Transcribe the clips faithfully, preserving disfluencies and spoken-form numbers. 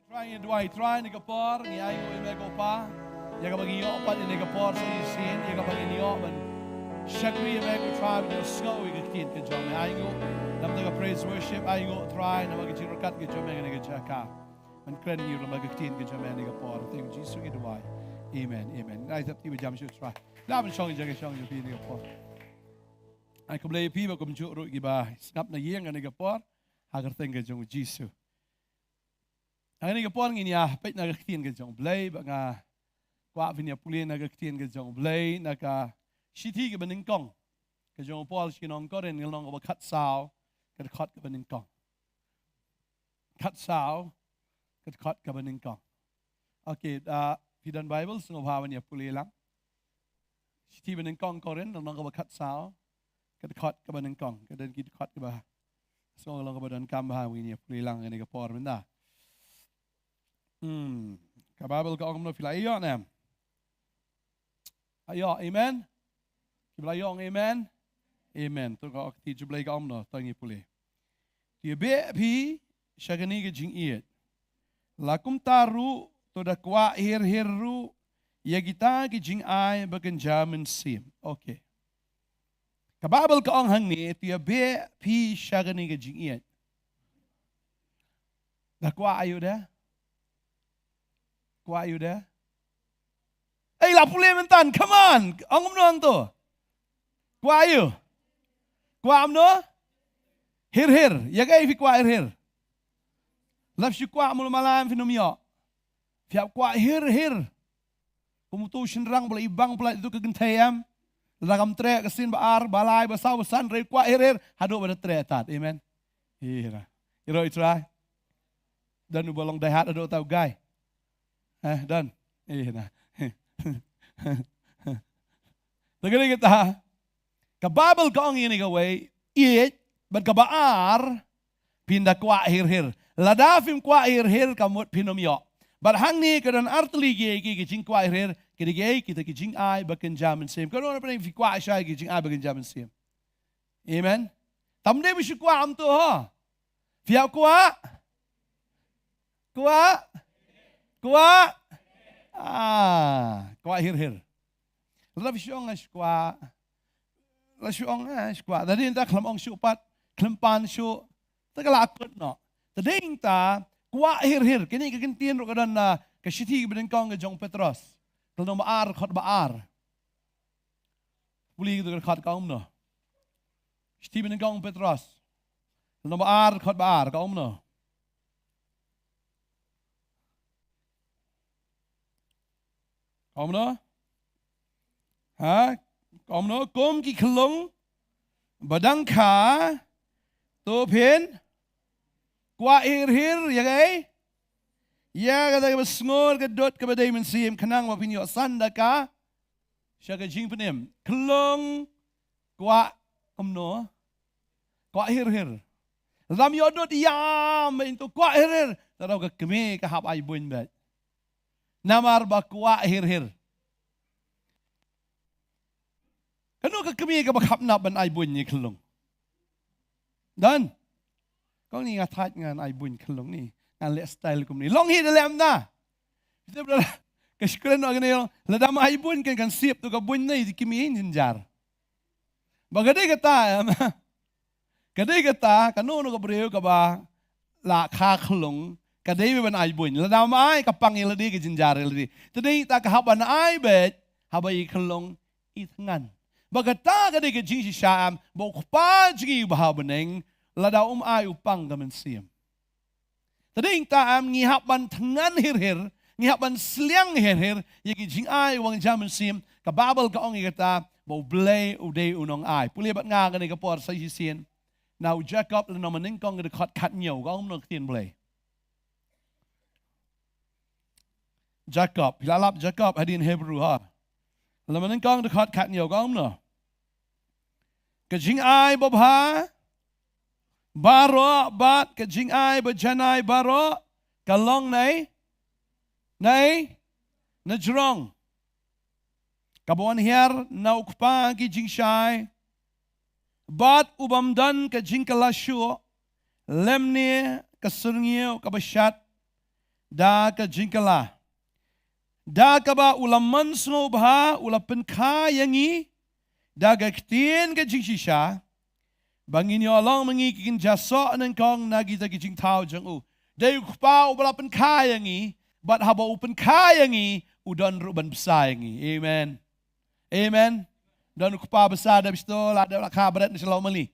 Trai, ngi duwai, Trai, ha kane ka por ngi ainguh ïa me ko Pa, ïa kaba ngi ïoh pat ha kane ka por sa shisien, ïa kaba ngi ïoh ban shakri ïa me ko Trai, ban ïohsngew ïa ka ktien ka jong me. Ainguh na ka bynta ka praise worship, ainguh Trai na ka bynta ka jingryngkat ka jong me ha kane ka jaka. Ban kren ïa ka ktien ka jong me ha kane ka por. Ha ka kyrteng u Jisu ngi duwai. Amen, amen. Ai tap ti ba jam shuh Trai. Lah ban shong ïa ka jaka shong ïa phi ha kane ka por. Ai khublei ïa phi bad kumjuh ruh kiba sngap na ïing ha kane ka por. Ha ka kyrteng ka jong u Jisu. Ha kane ka por ngin ïa peit na ka ktien ka jong u Blei bad nga kwah phin ïa pule na ka ktien ka jong u Blei na ka shithi kaba nyngkong ka jong u Paul sha ki nong Korinth, ka lynnong kaba khatsaw, ka dkhot kaba nyngkong. Khatsaw, ka dkhot kaba nyngkong. Okay, ah, phi don Bible, sngewbha ban ïa pule lang. Shithi ba nyngkong Korinth, lynnong kaba khatsaw, ka dkhot kaba nyngkong, ka don ki dkhot kiba sngew long kaba donkam bha ngin ïa pule lang ha kane ka por mynta. Hmm, ka Bible ka ong kumno, phi la ïoh ne em? Ïoh, amen. Kiba la ïoh ong amen. Amen. To ka kti jublei ka ong kumno, to ngi pule. To ïa beh phi sha kane ka jingïeit. La kumta ruh to da kwah hir hir ruh ïa kita ki jingai ba kynja mynsiem. Okay. Ka Bible ka ong hangne, to ïa beh phi sha kane ka jingïeit. Da kwah aïu de? Kwah aïu de? Ei, la pule myntan, come on. Ong kumno ong to? Kwah aïu? Kwah kumno? Hir hir. Ïa kaei phi kwah hir hir? Lada phi kwah mul malam phin ym ïoh. Phi hap kwah hir hir. Kum uto u shynrang ba la i bang palat ïa uto ka kynthei em. Lada kam treh ka sien ba ar, ba lai, ba saw, ba san, hynrei kwah hir hir haduh ba da treh tad. Amen. Ïa, ïa, ïa, Trai. Don uba long die hard haduh uta u guy. Eh, don. Ïa, na. Te kane kata. Ka Bible ka ong ïa kane kawei, ïeit, bad kaba ar, phin da kwah hir hir. Lada phim kwah hir hir ka mut phin ym ïoh. Bad hangne ka don ar tylli ki, ki, ki jingkwah hir hir, ki dei ki, kita ki jingai ba kynja mynsiem. Ka don pynban phi kwah shai ki jingai ba kynja mynsiem. Amen. Tam dei ba shu kwah ym to ho. Phi hap kwah. Kwah. Kwah. Ah, kwah hir hir. Lada phi shu ong nga shu kwah. Lada shu ong nga shu kwah. Te dei nangta khlem ong shuh pat. Khlem pan shuh. Te ka la kut noh. Te dei nangta kwah hir hir. Kane ka ktien ruh ka don na ka shithi ba nyngkong ka jong u Petros. Ka lynnong ba ar, dkhot ba ar. Pule kito ka dkhot ka ong kumno. Shithi ba nyngkong u Petros. Lynnong ba ar, dkhot ba ar, ka ong kumno. Ka ong kumno? Ha? Ka ong kumno? Kum ki khyllung ba dang kha, to phin kwah hir hir ïa kaei? Ïa kata kaba sngur ka dud kaba dei mynsiem, khnang ba phin ïoh san da ka sha ka jingpynim. Khyllung kwah kumno? Kwah hir hir. Lada ym ïoh dud ïam, ba ïoh to kwah hir hir. Te daw ka kmie ka hap ai buiñ bad. Namar ba kwah hir hir. Kano ka kmie kaba khapnap ban ai buiñ ïa khyllung? Don. Kong ni nga thait ngan ai buiñ khyllung ni. Ngan leh style kumne. Long hi da leh ym da. Ka skren noh kane long. Lada ym ai buiñ kan kan siap to ka buiñ nei, ki kmie jynjar. Ba ka dei kata em. Ka dei kata, kano kano ka briew kaba la kha khyllung, ka dei ban ai buiñ. Lada ym ai ka pang ïa lade, ka jynjar ïa lade. Te dei ta ka hap ban ai bad haba i khyllung i thngan. Ba kata ka dei ka jingshisha em, ba u Kpa jong ngi uba ha bneng, lada um ai u pang ka mynsiem. Te dei ta em ngi hap ban thngan hir hir, ngi hap ban sliang hir hir ïa ki jingai ba kynja mynsiem. Ka Baibl ka ong ïa kata ba U Blei u dei u nongai. Pule bad nga kane ka por sa shisien na u Jakob lynnong ba nyngkong ka dkhot khathynñiew, ka ong kumno ka ktien Blei. Jakob, phi la lap Jakob hadien Hebru ha. Lynnong ba nyngkong dkhot khathynñiew, ka ong kumno? Ka jingai babha baroh bad ka jingai bajanai baroh ka long nei, nei, na jrong. Kaba wan hiar na u Kpa ki jingshai, bad u bym don ka jingkylla shuh, lymne ka syrngiew kaba shad, da ka jingkylla. Da kaba u la mon sngewbha u la pynkha ïa ngi da ka ktien ka jingshisha, ba ngin ïoh long ma ngi ki kynja soh nyngkong na kita ki jingthaw jong u. Dei u Kpa uba la pynkha ïa ngi, bad haba u pynkha ïa ngi, u don ruh ban bsa ïa ngi. Amen. Amen. Don u Kpa bsa da bisto la da la kha bret na shalom mali.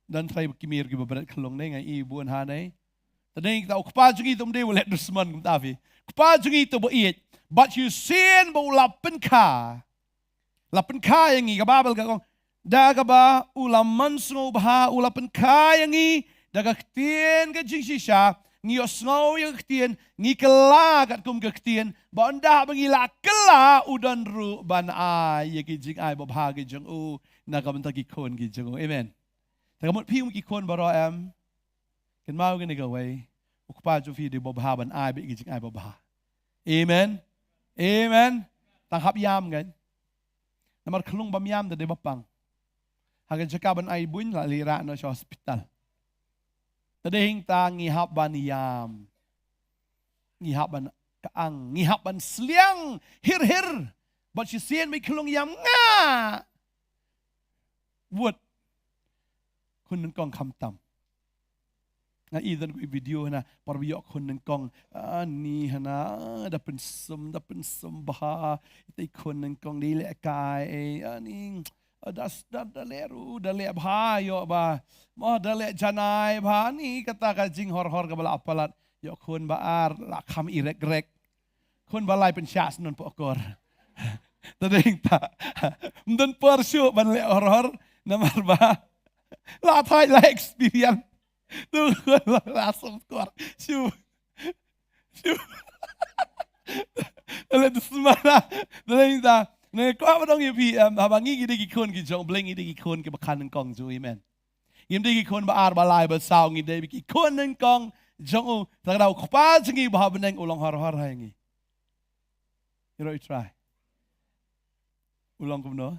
Don trai ba ki mir ki ba bret khlong ne nga i bun ha ne. Tadeng ta u Kpa jong ngi tum dei u leh dusman kumta phi. Kpa jong ngi tu ba iet. Bad shisien ba u la pynkha. La pynkha ïa ngi ka Baibl ka ong. Da kaba u la mon sngewbha u la pynkha ïa ngi. Da ka ktien ka jingshisha. Ngi ïohsngew ïa ka ktien. Ngi kylla katkum ka ktien. Ba ynda ba ngi la kylla u don ruh ban ai ïa ki jingai babha ki jong u. Na ka bynta ki khun ki jong u. Amen. Te ka mut phi um ki khun baroh em. Kynmaw kane kawei. U Kpa jong phi dei ba bha ban ai bad ki jingai ba bha. Amen. Amen. Tang hap ïam kan. Namar khlung bym ïam te dei ba pang. Ha ka jaka ban ai buiñ la leit rah noh sha hospital. Te dei hangta ngi hap ban ïam. Ngi hap ban kyang, ngi hap ban sliang hir hir. Bad shisien ba khlung ïam nga. Wut. Khun nyngkong khamtam. Nga i don ka video hana, por ba ïoh khun nyngkong, ani hana, da pynsum, da pynsum bha, ita i khun nyngkong dei leh kai, ani, da, da, da leh ruh, da leh bha ïoh ba, mo da leh janai bha, ni kata ka jinghor hor kaba la palat, ïoh khun ba ar, la kham i rek rek. Khun ba lai pynshah shnong pokor. Tadeng ta. Mdon por shu ban leh hor hor. Namar ba. La thai la experience. Tu khun la la sum kor. Shu. Shu. Tadeng tu semana. Tadeng ta. Ne ko ba dong ïa phi em haba ngi ngi dei ki khun ki jong Blei ngi dei ki khun ki ba khan kong ju amen. Ngim dei ki khun ba ar ba lai ba saw ngi dei ki khun nyngkong jong u. Ta ka daw Kpa jong ngi ba ha bneng u long hor hor ha ngi. Ïa ro i trai. U long kumno.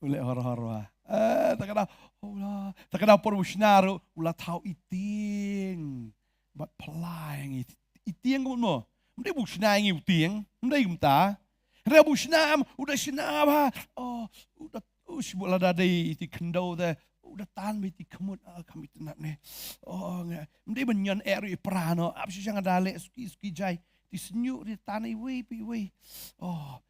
U leh hor hor wa. Eh, ta ka daw. Oh la. Ta ka daw por u shna ruh u la thaw i tieng. Bad pla ïa ngi i tieng kumno. Mdei bu shna ïa ngi u tieng. Mdei kumta. Re bu shna am u da shna ba. Oh, u da u shi bu la da dei i ti khyndew te. U da tan ba i ti khmut a kam i tnat ne. Oh, nga. Mdei ban nyon er i pra no. Ap shi shang da le suki suki jai. Ti snyu ri tan i wei pi wei. Oh.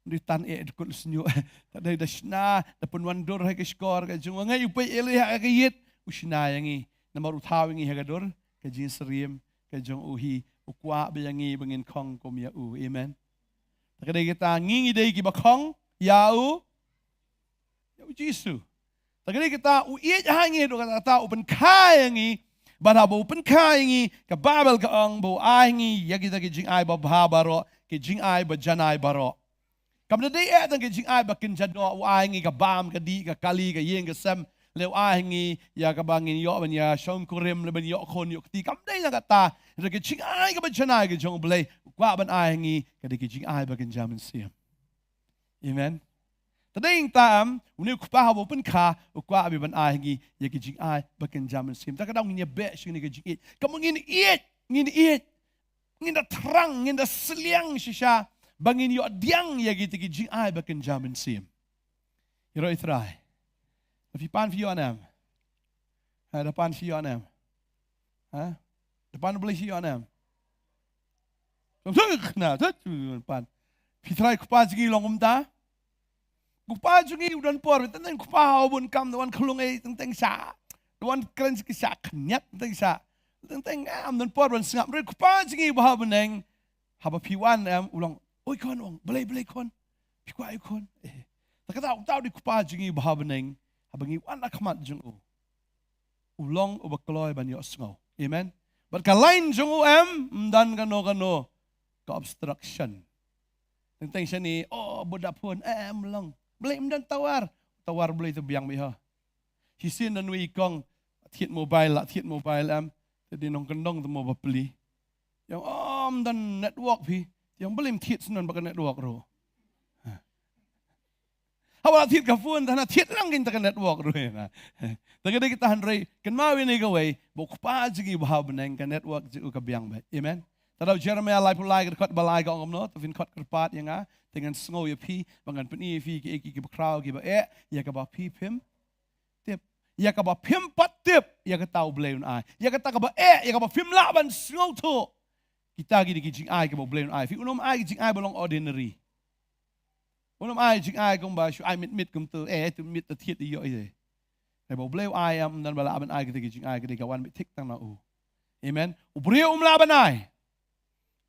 Di tan eh dkut sñiuh. Ta dei da shna da pynwan dur ha ka shkor ka jong u ngai u peit eh lei ha ka ïit u shna ïa ngi. Namar u thaw ïa ngi ha ka dur ka jingsyriem ka jong u hi u kwah ba ïa ngi ba ngin khong kum ïa u. Amen. Ta ka dei kita ngi ngi dei kiba khong ïa u. Ïa u Jisu. Ta ka dei kita u ïeit ha ngi dei kata u pynkha ïa ngi. Bad haba u pynkha ïa ngi ka Baibl ka ong ba u ai ngi ïa kita ki jingai babha baroh ki jingai bajanai baroh. Kam da dei eh tang ka jingai ba kynja doh u ai ngi ka bam ka dih ka kali ka ïing ka sem. Leh u ai ngi ïa kaba ngin ïoh ban ïa shongkurim leh ban ïoh khun ïoh kti kam dei na kata. Ïa ka jingai kaba janai ka jong u Blei u kwah ban ai ngi ka dei ka jingai ba kynja mynsiem. Amen. Ta dei ïa ta am une u kpa haba u pynkha u kwah ba ban ai ngi ïa ka jingai ba kynja mynsiem. Ta ka daw ngin ïa beh sha ngi ka jingïeit. Kam ngin ïeit ngin ïeit. Ngin da thrang ngin da sliang shisha ba ngin ïoh diang ïa kita ki jingai ba kynja mynsiem. Ïa ro i trai. Da phi pan phi ïoh nem. Ha da pan phi ïoh nem. Ha da pan blei phi ïoh nem. Na tut pan. Phi trai kpa jngi long kumta. Kpa jong ngi u don por teng teng kpa ha u bun kam da wan khlung ei teng teng sha da wan kren ki sha khniat teng teng sha teng teng am don por ban sngap re kpa jong ngi ba ha bneng haba phi wan em u long oi khon ong blei blei khon phi kwah oi khon eh ta kata u tau di kpa jong ngi ba ha bneng haba ngi wan na khmat jong u u long uba kloi ban ïohsngew. Amen. Bad ka lain jong u em ym don kano kano ka obstruction. Teng teng shane oh buda phone em long. Blei ym don tawar. Tawar blei te biang bha. Shisien don wei kong thied mobile la thied mobile em. Te di nongkyndong te mo bapli. Ïa ym don network phi. Ïa ym blei ym thied snon ba ka network ruh. Haba la thied ka phone, te hana thied lang kein te ka network ruh na. Te ka dei kita hynrei, kynmaw ïa kane kawei, ba u Kpa jong ngi uba ha bneng ka network jong u ka biang beit. Amen. Te da u Jeremiah laiphew lai ka dkhot ba lai ka ong kumno, to phin khot kyrpad ïa nga, te ngan sngew ïa phi, ba ngan pyni ïa phi kiei kiei kiba khraw kiba eh, ïa kaba phi phim tip. Ïa kaba phim pat tip, ïa kata U Blei un ai. Ïa kata kaba eh, ïa kaba phim lah ban sngewthuh. Kita ki dei ki jingai kiba U Blei un ai. Phi un ym ai ki jingai ba long ordinary. Un ym ai jingai kumba shu ai mit mit kumto, eh, to mit ta thied ïoh ïa. Haba U Blei u ai ïa ym don ba lah ban ai kita ki jingai, kita ki wan beit thik tang na u. Amen. U briew um lah ban ai.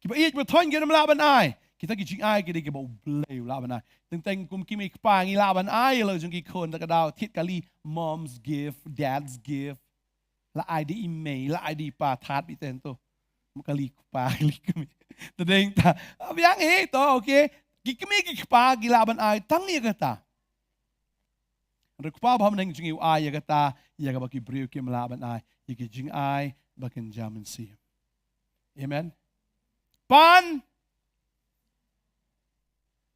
Kiba ïeit ba thoiñ kim lah ban ai. Kita ki jingai ki dei kiba U Blei u lah ban ai. Teng teng kum ki mei kpa ngi lah ban ai ïa la jong ki khun, ta ka daw thied kali, mom's gift, dad's gift. La ai da i mei, la ai da i pa, thied beit teng to. Kali kpa, kali kmie. Te dei ta. Biang eh to, okay. Ki kmie ki kpa ki lah ban ai tang ïa kata. Hynrei u Kpa uba ha bneng jong ngi u ai ïa kata, ïa kaba ki briew kim lah ban ai, ïa ki jingai ba kynja mynsiem. Amen. Pan,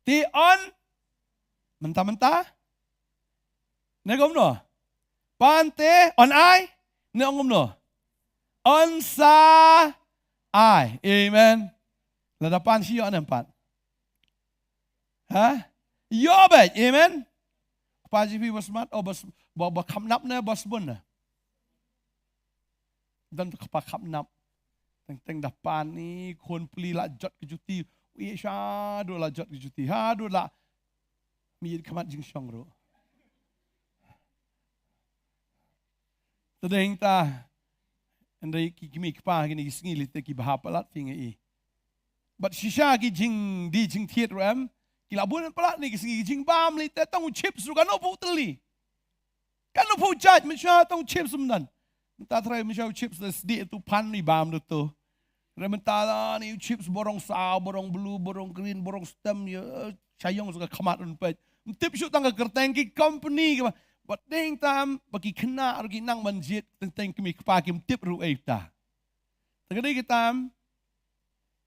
te yn, mynta mynta. Ne kumno? Pan te yn ai, ne ong kumno? Yn sa ai. Amen. Lada pan shi ïoh ne em pat? Ha? Ïoh beit, amen. Kpa jong phi ba smat, oh, ba s-, ba, ba kham nap ne ba sbun ne? Don kpa kham nap. Teng teng da pan i khun pli la jot ka juti. Wi shaduh la jot ka juti. Haduh la mih khmat jingshong ruh. Te dei ta, hynrei ki kmie kpa kine ki sngi lei te kiba hap palat phi nga i. Bad shisha ki jingdie jingthied ruh em, ki la bun palat ne ki sngi, ki jingbam lei te tang u chips ruh kano phu tylli. Kano phu jait, mynshuwa tang u chips ym don. Mynta trai mynshuwa u chips da sdieh tu pan i bam da tu. Re mynta la ni u chips ba rong saw, ba rong blue, ba rong green, ba rong stem ïa, shah ïong sa ka khmat un peit. Ym tip shuh tang ka kyrteng ki company kiba. Bad dei tam ba ki khynnah ruh ki nang ban jied teng teng kmie kpa kim tip ruh ei ta. Te ka dei kita em,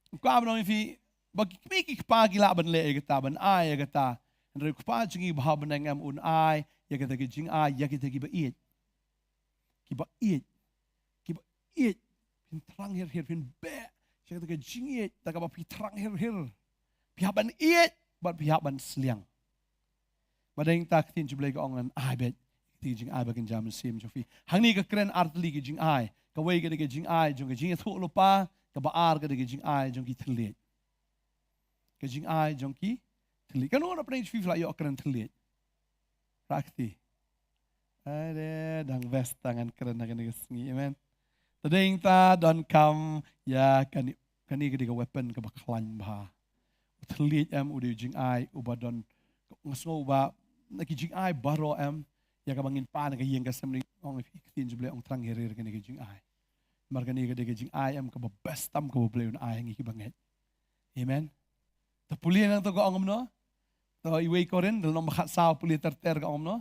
u Kpa ba ong ïa phi, ba ki kmie ki kpa ki lah ban leh ïa kata, ban ai ïa kata. Hynrei u Kpa jong ngi uba ha bneng em un ai ïa kata ki jingai ïa kita kiba ïeit. Kiba ïeit. Kiba ïeit. Phin thrang hir hir, phin beh sha kata ka jingïeit, ta kaba phi thrang hir hir. Phi hap ban ïeit bad phi hap ban sliang. Ba dei ta ka ktien jong U Blei ka ong ngan ai beit ïa ki jingai ba kynja mynsiem jong phi. Hangne ka kren ar tylli ki jingai. Kawei ka dei ka jingai jong ka jingïathuhlypa, kaba ar ka dei ka jingai jong ki thylliej. Ka jingai jong ki thylliej. Kano na pdeng jong phi phi la ïoh kren thylliej? Rah kti. Ade, dang best ta ngan kren ha kane ka sngi, amen. Te dei ta donkam ïa kane, kane ka dei ka weapon kaba khlaiñ bha. U thylliej em u dei u jingai uba don, nga sngew ba na ki jingai baroh em, ïa kaba ngin pan na ka ïing ka sem, ong ïa phi ka ktien jong U Blei, ong thrang hir hir kane ka jingai. Namar kane ka dei ka jingai em kaba best tam kaba U Blei un ai ha ngi kiba ngeit. Amen. Te pule nangta ka ong kumno? Te iwei Korinth, lynnong ba khatsaw, pule ter ter ka ong kumno?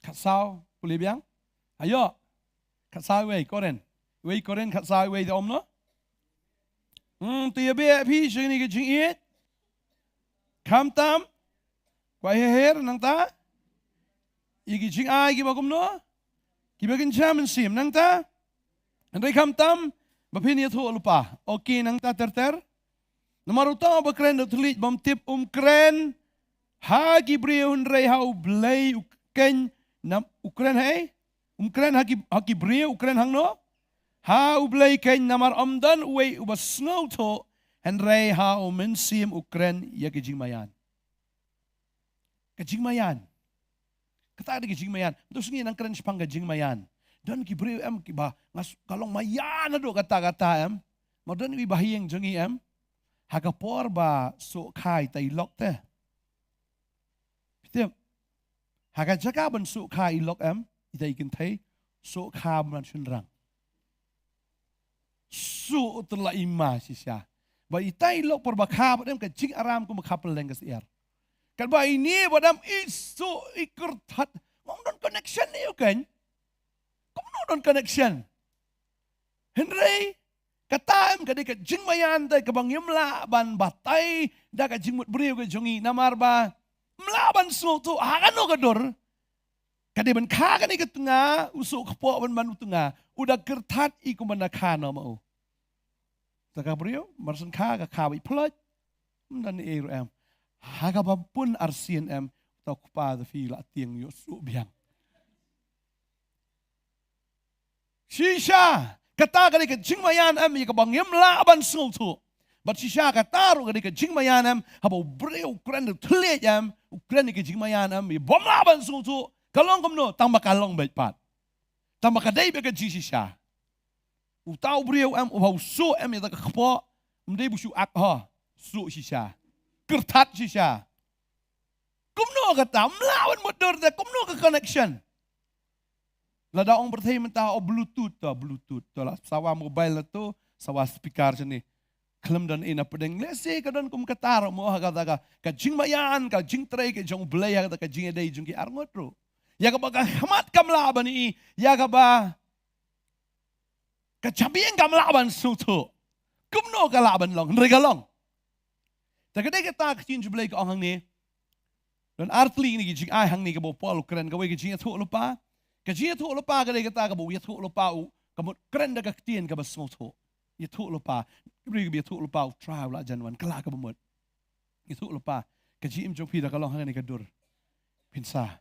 Khatsaw, pule biang. Ayo. Khatsaw iwei Korinth. Iwei Korinth khatsaw iwei te ong kumno? Hmm, to ïa beh phi sha kine ki jingïeit. Khamtam. Kwah heher nangta. Ïa ki jingai kiba kumno? Kiba kynja mynsiem nangta. Hynrei khamtam ba phin ïathuhlypa. Okay nangta ter ter. Namar uta uba kren da u thylliej bym tip um kren ha ki briew hynrei ha U Blei u keiñ, nam u kren ha ei? Um kren ha ki, ha ki briew, u kren hangno? Ha U Blei keiñ, namar ym don uwei uba sngewthuh, hynrei ha U Mynsiem u kren ïa ki jingmaïan. Ka jingmaïan. Kata ka dei ka jingmaïan. Mynta u sngi nang kren shaphang ka jingmaïan. Don ki briew em kiba nga s-, ka long maïan haduh katta katta em. Ma don iba ha ïing jong ngi em, ha ka por ba suk kha ita i lok te. Phi tip, ha ka jaka ban suk kha i lok em, ita i kynthei, suk kha ban shynrang. Suk te la i ma shisha. Ba ita i lok por ba kha bad em ka jingaram kum ba kha pylleng ka syiar. Katba ine bad em i suk i kyrthat. Ngam don connection ïa u keiñ. Kumno don connection. Hynrei kata em ka dei ka jingmaïan te kaba ngim lah ban batai da ka jingmut briew ka jong ngi, namar ba ym lah ban sngewthuh ha kano ka dur. Ka dei ban kha kane ka tnga, u suk kpoh ban ban u tnga, u da kyrthat i kumba na kha noh ma u. Te ka briew mar syn kha ka kha beit ploit. Ym don ei ruh em. Ha kaba pun arsien em, uta u kpa da phi la tieng ïoh suk biang. Shisha kata ka dei ka jingmaïan em ïa kaba ngim lah ban sngewthuh. Bad shisha kata ruh ka dei ka jingmaïan em haba u briew u kren da u thylliej em, u kren ïa ka jingmaïan em ïa bym lah ban sngewthuh. Ka long kumno? Tang ba ka long beit pat. Tang ba ka dei beit ka jingshisha. Uta u briew em uba u suk em ïa ta ka kpoh, ym dei ba u suk ak ho, suk shisha, kyrthat shisha. Kumno kata? Ym lah ban mutdur te kumno ka connection? Lada ong pyrthei mynta, oh, Bluetooth to, Bluetooth to, la sawa mobile na to, sawa speaker shane. Khlem don ei na pdeng. Lehse ka don kum kata ruh mo, ha kata ka, ka jingmaïan, ka jingtrei ka jong U Blei, ha kata ka jingïadei jong ki arngut ruh. Ïa kaba ka khmat kam lah ban i, ïa kaba ka jabieng kam lah ban sngewthuh. Kumno ka lah ban long? Hynrei ka long. Te ka dei kata ka ktien jong U Blei ka ong hangne. Don ar tylli kine ki jingai hangne kaba u Paul u kren, kawei ka jingïathuhlypa. Ka jingïathuhlypa ka dei kata kaba u ïathuhlypa u, ka mut kren da ka ktien kaba sngewthuh. Ïathuhlypa. Ki briew kiba ïathuhlypa, U Trai u la jan wan, ka la kaba mut. Ïathuhlypa. Ka jingim jong phi da ka long hangne ka dur. Phin sa,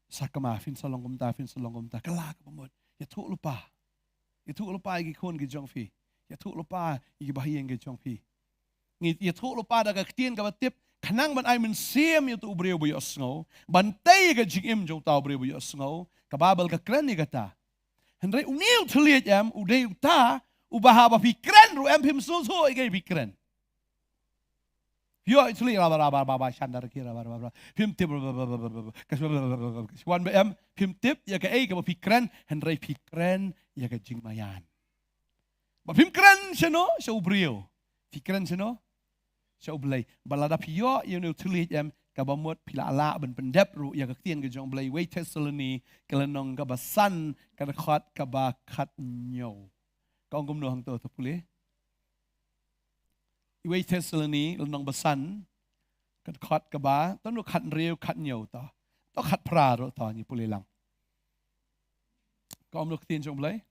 sa kma, phin sa long kumta, phin sa long kumta. Ka la kaba mut. Ïathuhlypa. Ïathuhlypa ïa ki khun ki jong phi. Ïathuhlypa ïa ki bahaïing ki jong phi. Ngi ïathuhlypa da ka ktien kaba tip, khnang ban ai mynsiem ïa uta u briew ba ïohsngew, ban tei ïa ka jingim jong uta u briew ba ïohsngew. Ka Baibl ka kren ïa kata. Hynrei une u thylliej em, u dei uta uba haba phi kren ruh em phim sngewthuh ïa kaei phi kren. Phi ïoh i thylliej raba raba raba raba shandar ki raba raba raba. Phim tip raba raba raba raba. Ka shu raba raba raba. Ka shu wan ba em phim tip ïa kaei kaba phi kren, hynrei phi kren ïa ka jingmaïan. Ba phim kren shano, sha u briew. Phi kren shano, sha U Blei. Ba lada phi ïoh ïa une u thylliej em, kaba mut phi la lah ban pyndep ruh ïa ka ktien ka jong U Blei, Wei Thessaloni, ka lynnong kaba san, ka dkhot kaba khathynñiew. Ka ong kumno hangto, to pule. Wei Thessaloni, lynnong ba san, ka dkhot kaba, to nu khathynriew, khathynñiew to. To khatphra ruh to, ngi pule lang. Ka ong kumno ka ktien jong U Blei?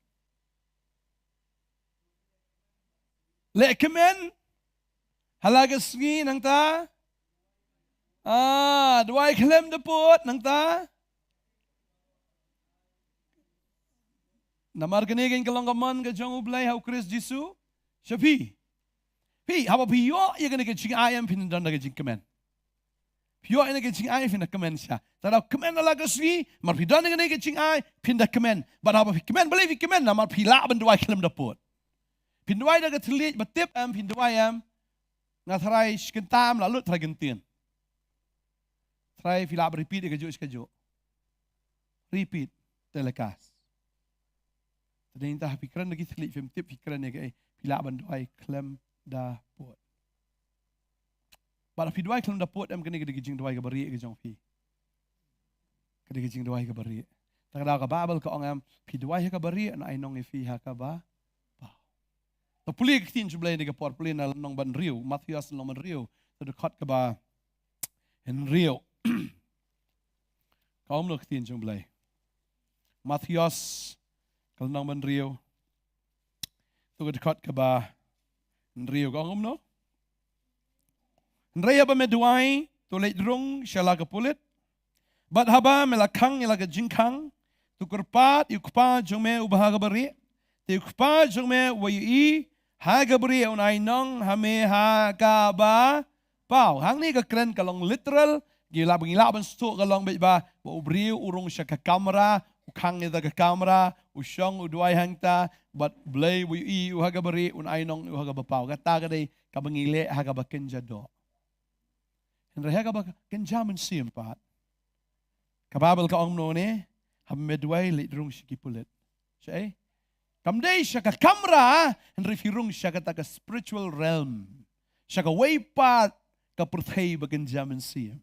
Leh kmen ha la ka sngi, nangta, ah, duwai khlem da pud, nangta. Namar kane ka long ka mon ka jong U Blei ha U Khrist Jisu sha phi. Phi, haba phi ïoh ïa kane ka jingai em phin don da ka jingkmen. Phi ïoh ïa kane ka jingai phin da kmen sha. Te lada kmen ha la ka sngi, mar phi don ïa kane ka jingai phin da kmen. Bad haba phi kmen, balei phi kmen? Namar phi lah ban duwai khlem da pud. Phin duwai da ka thylliej ba tip em, phin duwai em. Nga tharai shi kynta em la lut tharai kyntien. Tharai phi lah ban repeat ïa kajuh shi kajuh. Repeat telecast. Te dei nangta phi kren da ki thylliej phim tip phi kren ïa kaei, phi lah ban duwai khlem da pud. Bad phi duwai khlem da pud em, kane ka dei ka jingduwai kaba rieh ka jong phi. Ka dei ka jingduwai kaba rieh. Te ka daw ka Baibl ka ong em, phi duwai ha kaba rieh, un ai nong ïa phi ha kaba paw. To pule ka ktien jong U Blei ha kane ka por, pule na lynnong ba hynriew, Mathaios lynnong ba hynriew, to dkhot kaba hynriew. Ka ong kumno ka ktien jong U Blei? Mathaios, ka lynnong ba hynriew, to ka dkhot kaba hynriew, ka ong kumno? Hynrei haba me duwai, to leit rung sha la ka pulit. Bad haba me la khang ïa la ka jingkhang, to kyrpad ïa u Kpa jong me uba ha kaba rieh. Te u Kpa jong me uba ïohi ha kaba rieh un ai nong ha me ha kaba paw. Hangne ka kren ka long literal, ngi lah, ngi lah ban sngewthuh ka long beit ba, ba u briew u rung sha ka kamra, u khang ïa ka kamra, u shong u duwai hangta, bad U Blei uba ïohi ïa u ha kaba rieh un ai nong ïa u ha kaba paw. Kata ka dei kaba ngi leh ha kaba kynja doh. Hynrei ha kaba kynja mynsiem pat, ka Baibl ka ong kumno ne? Haba me duwai leit rung sha ki pulit. Shaei? Kam dei sha ka kamra, hynrei phi rung sha kata ka spiritual realm. Sha kawei pat ka pyrthei ba kynja mynsiem.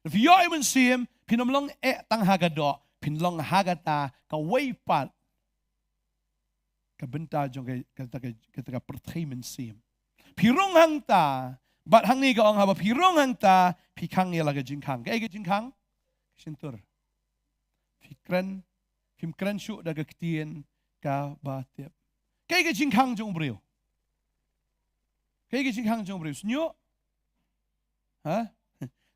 Phi ïoh ïa u mynsiem, phin ym long eh tang ha ka doh. phin long ha kata kawei pat ka bynta jong ka, kata ka, kata ka pyrthei mynsiem. Phi rung hangta, bad hangne ka ong haba phi rung hangta, phi khang ïa la ka jingkhang. Kaei ka jingkhang? Shyntur. Phi kren, phim kren shuh da ka ktien kaba tip. Kaei ka jingkhang jong u briew? Kaei ka jingkhang jong u briew? Shñiuh? Ha?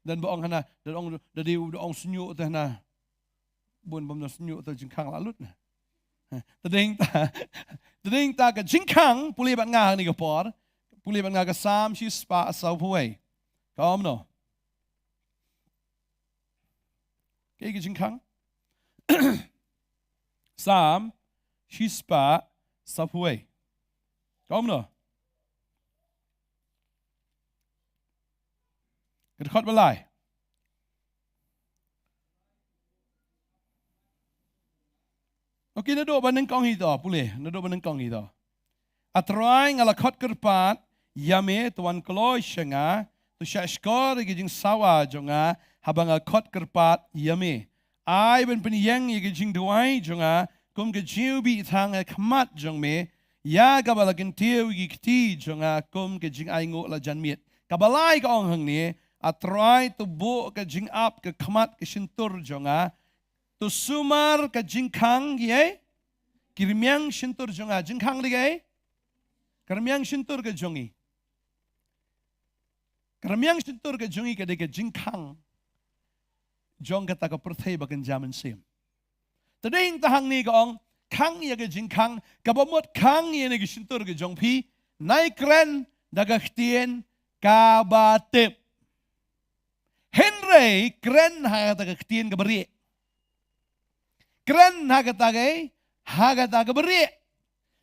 Don ba ong hana, don ong, da dei u, da ong shñiuh te hana. Bun bym don shñiuh te jingkhang la lut na. Ha? Te dei ta, te dei ta ka jingkhang, pule bad nga ha kane ka por, pule bad nga ka Salm shispah sawphew wei. Ka ong kumno? Kaei ka jingkhang? Salm shispah sawphew wei. Ka ong kumno? Ka dkhot ba lai. Okay, naduh ba nyngkong hi to, pule, naduh ba nyngkong hi to. A Trai, nga la khot kyrpad ïa me, to wan kloi sha nga, to shahshkor ïa ka jingsawa jong nga, haba nga khot kyrpad ïa me. Ai ban pynïeng ïa ka jingduwai jong nga kum ka jingbitar ha khmat jong me, ïa kaba la kyntiew ïa ki kti jong nga kum ka jingainguh la janmiet. Kaba lai ka ong hangne, A Trai, to buh ka jingap ka khmat ka shyntur jong nga, to sumar ka jingkhang, ïa ki rmiang shyntur jong nga. Jingkhang dei kaei? Ka rmiang shyntur ka jong ngi. Ka rmiang shyntur ka jong ngi ka dei ka jingkhang jong kata ka pyrthei ba kynja mynsiem. Te dei ta hangne ka ong, khang ïa ka jingkhang, kaba mut khang ïa kane ka shyntur ka jong phi, nai kren da ka ktien kaba tip. Hynrei kren ha kata ka ktien kaba rieh. Kren ha kata ka, ha kata kaba rieh.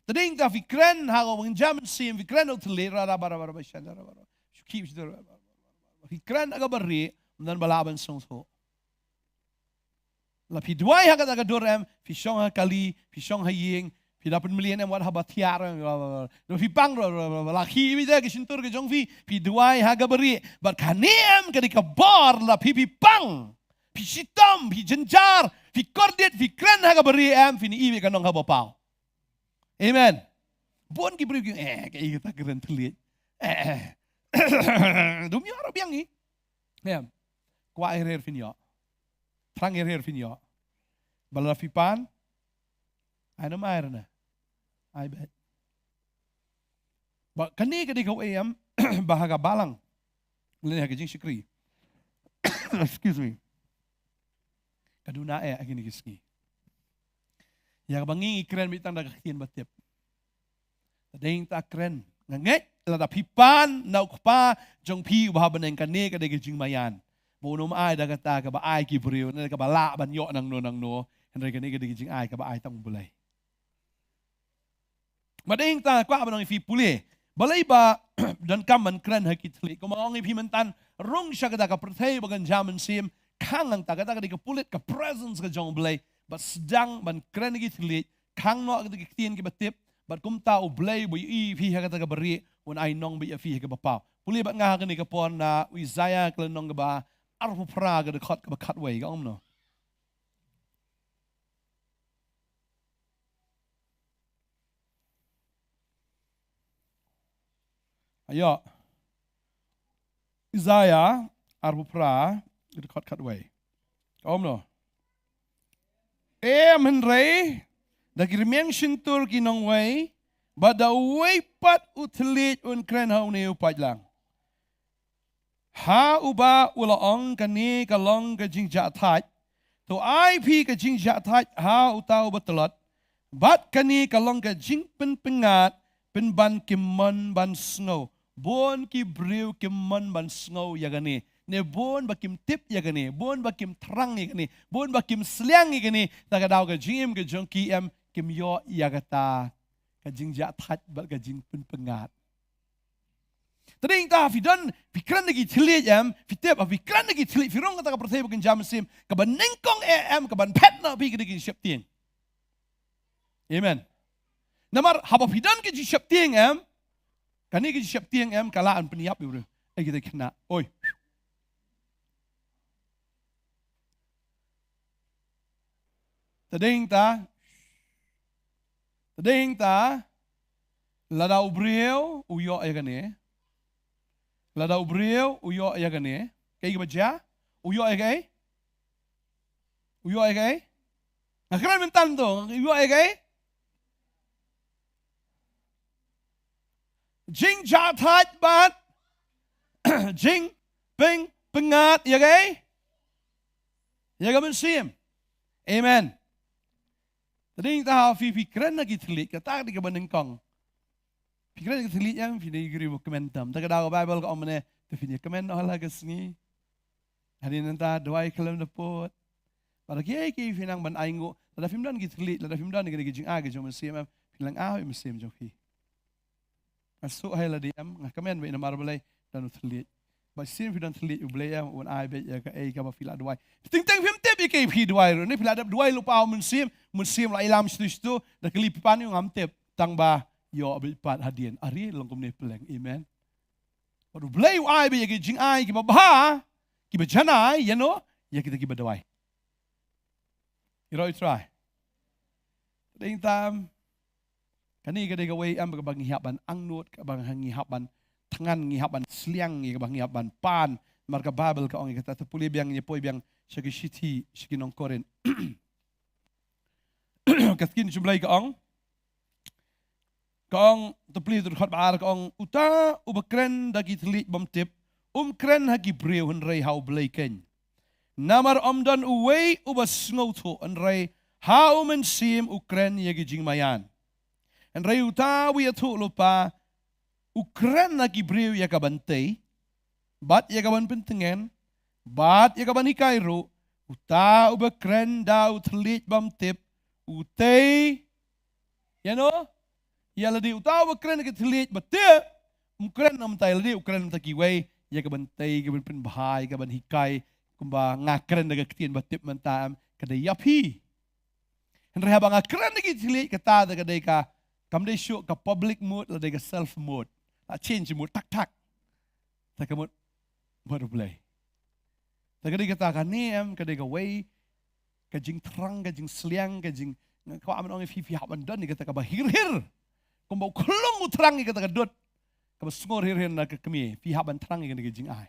Te dei ta phi kren ha kaba kynja mynsiem, phi kren u thylliej, ra ra ba ra ba ra ba shan ra ba ra. Shu khih shu ra ba ra. Phi kren ha kaba rieh, ym don ba lah ban sngewthuh. La phi duwai ha kata ka dur em, phi shong ha kali, phi shong ha ïing, phi da pynmlien em wat haba thiar em, la phi pang, la khih beit ka shyntur ka jong phi, phi duwai ha kaba rieh, bad kane em ka dei ka bor, la phi phi pang, phi shitom, phi jynjar, phi kordit, phi kren ha kaba rieh em, phin ïohi beit ka nong haba paw. Amen. Bun ki briew ki, eh, kaei kata kren thylliej. Eh, eh. Dum ïoh ruh biang ngi. Em. Kwah her her phin ïoh. Thrang her her phin ïoh. Ba la phi pan. Ai nym ai re na. Ai beit. Ba kane ka dei kawei em, ba ha ka balang. Lane ha ka jingshakri. Excuse me. Ka duna eh ha kine ki sngi. Ïa kaba ngi ngi kren beit tang da ka ktien ba tip. Te dei ta kren. Nga ngeit lada phi pan na u Kpa jong phi uba ha bneng, kane ka dei ka jingmaïan. Ba un ym ai da kata kaba ai ki briew, ne kaba lah ban ïoh nangno nangno. Hynrei kane ka dei ka jingai kaba ai tang U Blei. Bad dei ta kwah ban ong ïa phi pule. Balei ba donkam ban kren ha ki thylliej. Kumba ong ïa phi mynta, rung sha kata ka pyrthei ba kynja mynsiem, khang hangta, kata ka dei ka pulit, ka presence ka jong U Blei. Bad sdang ban kren ha ki thylliej, khang noh kata ki ktien kiba tip, bad kumta U Blei uba ïohi ïa phi ha kata kaba rieh, un ai nong beit ïa phi ha kaba paw. Pule bad nga ha kane ka por na u Isaïah ka lynnong kaba arphew phra, ka dkhot kaba khatwei, ka ong kumno? Ayo. Isaïah arphew phra, dkhot khatwei. Ka ong kumno? Em, hynrei da ki rmiang shyntur ki nongwei, bad da uwei pat u thylliej un kren ha une u paidlang. Ha uba u la ong, kane ka long ka jingjahthait. To ai phi ka jingjahthait ha uta uba tlot. Bad kane ka long ka jingpynpyngngad, pynban kim mon ban sngew. Bun ki briew kim mon ban sngew ïa kane. Ne bun ba kim tip ïa kane. Bun ba kim thrang ïa kane. Bun ba kim sliang ïa kane. Ta ka daw ka jingim ka jong ki em kim ïoh ïa kata ka jingjahthait bad ka jingpynpyngngad. Te dei ta phi don, phi kren da ki thylliej em, phi tip, phi kren da ki thylliej, phi rung kata ka pyrthei ba kynja mynsiem, kaba nyngkong eh em, kaban phet na phi ka dei ka jingsheptieng. Amen. Namar haba phi don ka jingsheptieng em, kane ka jingsheptieng em, ka lah ban pynïap ïa u briew. Eh, kita khynnah. Oi. Te dei ta, te dei ta, lada u briew u ïoh ïa kane, lada u briew u ïoh ïa kane, kaei kaba jia? U ïoh ïa kaei? U ïoh ïa kaei? Nga kren mynta to, u ïoh ïa kaei? Jingjahthait bad jingpyngpyngngad ïa kaei? Ïa ka mynsiem. Amen. Te dei ta, phi, phi kren na ki thylliej, kata ka dei kaba nyngkong. Phi kren na ki thylliej em, phi dei ki briew ba kmen tam. Te ka daw ka Baibl ka ong mynne, te phin ïa kmen noh ha la ka sngi. Hadien nangta duwai khlem da pud. Bad kiei kiei phi nang ban ainguh, lada phim don ki thylliej, lada phim don ki, ki jingai ka jong u Mynsiem em, phi nang ai u Mynsiem jong phi. Nga shu ai lade em, nga kmen ba ïa namar balei don u thylliej. Ba shisien phi don thylliej, U Blei em un ai beit ïa kaei kaba phi la duwai. Teng teng phim tip ïa kaei phi duwai ruh, ne phi la dep duwai lypa u Mynsiem, Mynsiem la ïalam shatu shatu, da kylli phi pan ïa u ngam tip, tang ba ïoh beit pat hadien. Are long kumne pleng. Amen. Bad U Blei u ai beit ïa ki jingai kiba bha, kiba janai, ïa no, ïa kita kiba duwai. Ïaroh ïa U Trai. Dei tam, kane ka dei kawei em kaba ngi hap ban angnud, kaba ngi hap ban thngan, ngi hap ban sliang, ïa kaba ngi hap ban pan. Namar ka Baibl ka ong ïa kata, te pule biang, ïa poi biang sha ki shithi sha ki nong Korinth. Ka ktien jong U Blei ka ong, ka ong, te pule, te dkhot ba ar, ka ong, uta uba kren da ki thylliej bym tip, um kren ha ki briew hynrei ha U Blei keiñ. Namar ym don uwei uba sngewthuh, hynrei ha u Mynsiem u kren ïa ki jingmaïan. Hynrei uta uba ïathuh lypa u kren ha ki briew ïa ka ban tei, bad ïa ka ban pyntngen, bad ïa ka ban hikai ruh. Uta uba kren da u thylliej bym tip u tei ïa no, ïa lade. Uta uba kren da ki thylliej ba tip, um kren namar ïa lade, u kren namar ïa kiwei, ïa ka ban tei, ka ban pynbha, ïa ka ban hikai. Kumba nga kren da ka ktien ba tip mynta em, ka dei ïa phi. Hynrei haba nga kren da ki thylliej, kata te ka dei ka, kam dei shuh ka public mode, la dei ka self mode. La change mode tak tak. Te ka mode, mode U Blei. Te ka dei kata, kane em ka dei kawei ka jingthrang, ka jingsliang, ka jing, nga kwah ban ong ïa phi, phi hap ban don ïa kata kaba hir hir. Kumba u khlung u thrang ïa kata ka dud kaba sngur hir hir na ka kmie, phi hap ban thrang ïa kane ka jingai.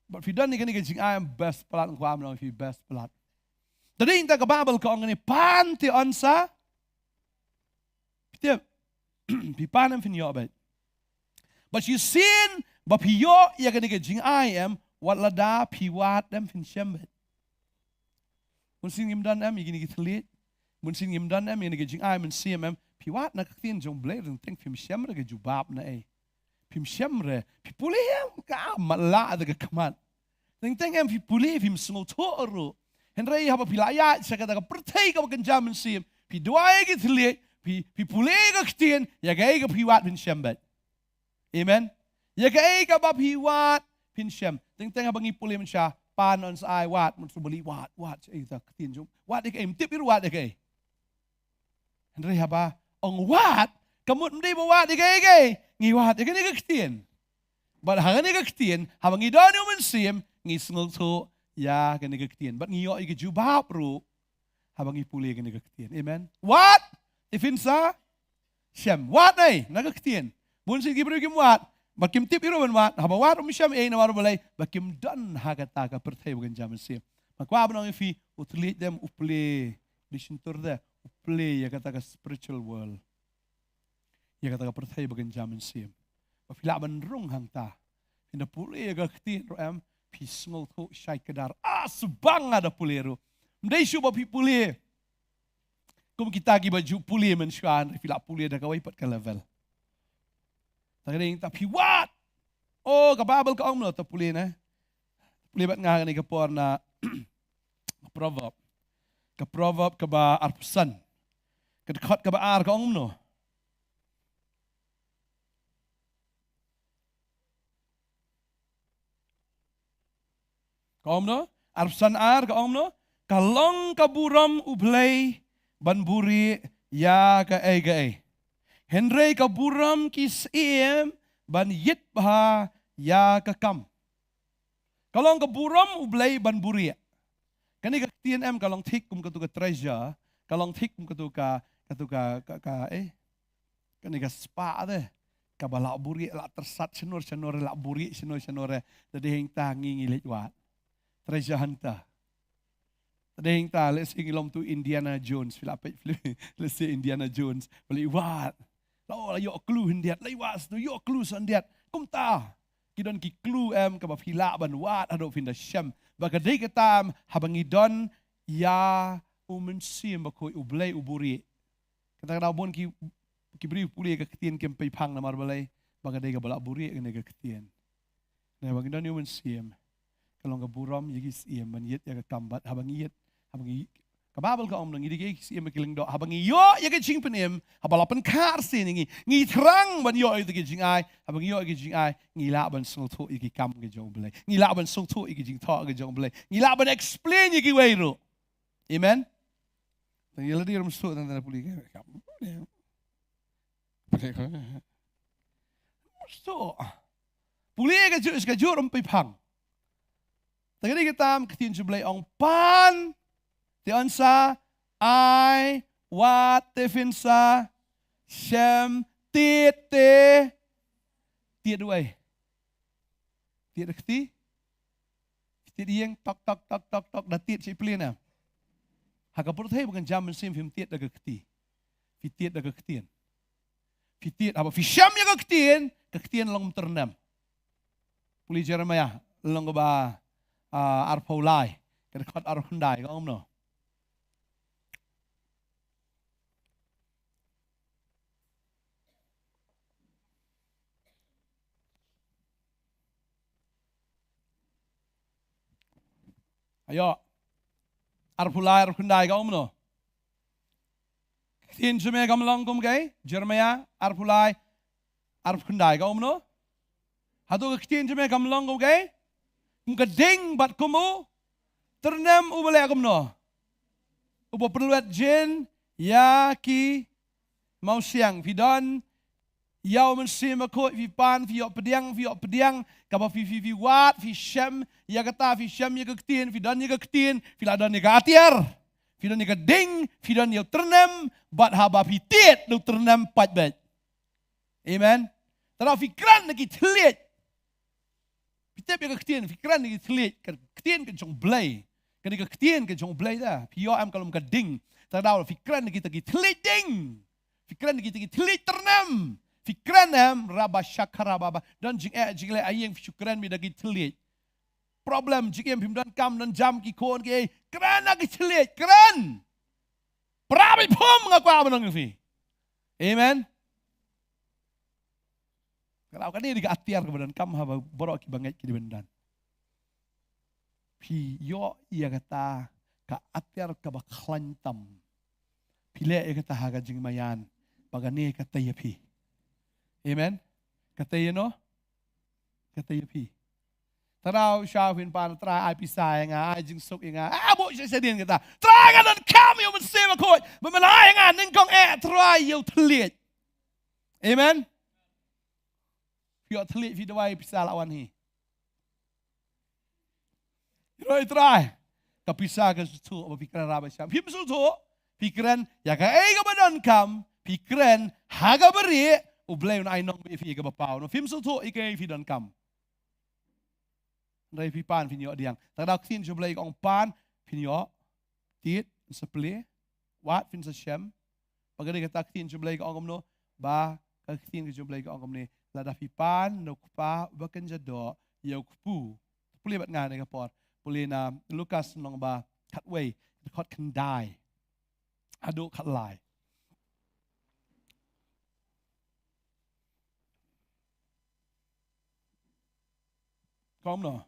Bad phi don ïa kane ka jingai em, best palat, nga kwah ban ong ïa phi, best palat. Te dei ta ka Baibl ka ong kane, pan te yn sa, phi tip, phi pan em, phin ïoh beit. Bad shisien ba phi ïoh ïa kane ka jingai em, wat lada phi wad em, phin shem beit. Bunsien ngim don em ïa kine ki thylliej, bunsien ngim don em ïa kine ki jingai mynsiem em, phi wad na ka ktien jong U Blei, teng teng phim shem re ka jubab na ei. Phim shem re, phi pule em, ka matlah da ka khmat. Teng teng em phi pule, phim sngewthuh ruh. Hynrei haba phi la ïaid sha kata ka pyrthei kaba kynja mynsiem, phi duwai ïa ki thylliej, phi, phi pule ïa ka ktien, ïa kaei kaba phi wad phin shem beit. Amen. Ïa kaei kaba phi wad phin shem. Teng teng haba ngi pule mynsha, pan yn sa ai, wad, mynta shu bali wad, wad, shaei ta ka ktien jong, wad ïa kaei, ym tip ruh wad ïa kaei. Hynrei haba ong wad, ka mut ym dei ba wad ïa kaei kaei, ngi wad ïa kane ka ktien. Bad ha kane ka ktien, haba ngi don ïa u Mynsiem, ngi sngewthuh ïa kane ka ktien. Bad ngi ïoh ïa ka jubab ruh haba ngi pule ïa kane ka ktien. Amen. Wad, te phin sa shem. Wad ei na ka ktien. Bunsien ki briew kim wad, ba kim tip ei ruh ban wad, haba wad ruh ym shem ei, namar balei? Ba kim don ha kata ka pyrthei ba kynja mynsiem. Nga kwah ban ong ïa phi, u thylliej em u plie, dei shyntur de, u plie ïa kata ka spiritual world, ïa kata ka pyrthei ba kynja mynsiem. Ba phi lah ban rung hangta. Phin da pule ïa ka ktien ruh em, phi sngewthuh shai kdar, ah, shu ba nga da pule ruh. Ym dei shuh ba phi pule kum kita kiba ju pule mynshuwa, hynrei phi lah pule da kawei pat ka level. Ta ka dei ta phi wad. Oh, ka Baibl ka ong kumno, ta pule ne. Pule bad nga kane ka por na Proverb. Ka Proverb kaba arphew san, ka dkhot kaba ar, ka ong kumno? Ka ong kumno? Arphew san ar, ka ong kumno? Ka long ka burom U Blei ban buhrieh ïa kaei kaei, hynrei ka burom ki syiem ban ïit bha ïa ka kam. Ka long ka burom U Blei ban buhrieh. Kane ka ktien em ka long thik kum katu ka treasure, ka long thik kum katu ka, katu ka, ka, ka, eh, kane ka spah te. Kaba la buhrieh, la tyrsat shanor shanor, la buhrieh shanor shanor. Te dei hangta ngi ngi leit wad. Treasure hunter. Te dei hangta, let's say, ngi long tu Indiana Jones, phi la peit film, let's say Indiana Jones, ba la wad. La, la ïoh clue khyndiat, la wad sha tu, ïoh clue sha khyndiat. Kumta. Ki don ki clue em kaba phi lah ban wad haduh phin da shem. Ba ka dei kata em haba ngi don ïa U Mynsiem Bakhuid, U Blei u buhrieh. Kata ka daw bun ki, ki briew pule ka ktien kim pei phang namar balei. Ba ka dei kaba la buhrieh kane ka ktien. Haba ngi don ïa U Mynsiem, ka long ka burom ïa ki syiem ban ïit ïa ka kam bad haba ngi ïit, haba ngi, ka Baibl ka ong ngi dei ki syiem ki lyngdoh. Haba ngi ïoh ïa ka jingpynim, haba la pynkha arsien ïa ngi, ngi thrang ban ïoh ïa ki jingai. Haba ngi ïoh ïa ki jingai, ngi lah ban sngewthuh ïa ki kam ki jong U Blei, ngi lah ban sngewthuh ïa ki jingthoh ki jong U Blei, ngi lah ban explain ïa kiwei ruh. Amen. Tang ïa lade ruh mesti tang tang pule ka. Mesti. Pule ka ju, ka ju ruh ym pei phang. Te ka dei kata ka ktien jong U Blei ong pan, te yn sa ai, wad te phin sa shem, tied te. Tied uei? Tied da kti? Tied ïing, tok tok tok tok tok, da tied shi plie na. Ha ka pyrthei ba ngan jam mynsiem phim tied da ka kti. Phi tied da ka ktien. Phi tied, haba phi shem ïa ka ktien, ka ktien long tyrnem. Pule Jeremiah lynnong kaba, ah, arphew lai, ka dkhot arphew khyndai ka ong kumno? Ayo. Arphew lai, arphew khyndai ka ong kumno? Ka ktien jong me kam long kum kaei? Jeremiah arphew lai, arphew khyndai ka ong kumno? Hato ka ktien jong me kam long kum kaei? Kum ka ding bad kum u tyrnem uba leh kumno? Uba pynlwet jin ïa ki mawsiang. Phi don ïa U Mynsiem Bakhuid, phi pan, phi ïoh pdiang, phi ïoh pdiang, kaba phi, phi, phi wad, phi shem ïa kata, phi shem ïa ka ktien, phi don ïa ka ktien, phi la don ïa ka atiar, phi don ïa ka ding, phi don ïa u tyrnem, bad haba phi tied da u tyrnem pat beit. Amen. Te lada phi kren da ki thylliej, phi tip ïa ka ktien, phi kren da ki thylliej, ka ktien ka jong U Blei. Kane ka ktien ka jong U Blei te phi ïoh em ka long ka ding. Te lada phi kren da kita ki thylliej ding, phi kren da kita ki thylliej tyrnem, phi kren em, raba shakara baba, don jingeh jingleh ha ïing, phi shu kren beit da ki thylliej. Problem jingim, phim don kam, don jam ki khun kiei, kren da ki thylliej, kren. Para bad phum, nga kwah ban ong ïa phi. Amen. Ka daw kane dei ka atiar kaba donkam haba baroh kiba ngeit ki dei ban don. Phi ïoh ïa kata ka atiar kaba khlaiñ tam. Phi leh ïa kata ha ka jingmaïan, ba kane ka tei ïa phi. Amen. Ka tei ïa no? Ka tei ïa phi. Te daw sha phin pan, Trai ai pisa ïa nga, ai jingsuk ïa nga. Ah, buh sha shadien kata. Trai, nga donkam ïa U Mynsiem Bakhuid. Ba men ai ïa nga nyngkong eh, Trai, ïa u thylliej. Amen. Phi ïoh thylliej, phi duwai, pisa la wan hi. Phi duwai, Trai, ka pisa kan sngewthuh ba phi kren raba sham. Phim sngewthuh, phi kren ïa kaei kaba donkam, phi kren ha kaba rieh, U Blei un ai nong beit ïa phi ïa kaba paw. No, phim sngewthuh ïa kaei phi donkam. Hynrei phi pan phin ïoh pdiang. Te ka daw ka ktien jong U Blei ka ong pan phin ïoh tied, sa plie, wad phin sa shem. Ba ka dei kata ka ktien jong U Blei ka ong kumno? Ba ka ktien ka jong U Blei ka ong kumne, lada phi pan na U Kpa uba kynja doh ïa u kpu. Pule bad nga ha kane ka por. Pule na Lukas lynnong ba khatwei, dkhot khyndai haduh khatlai. Kumno?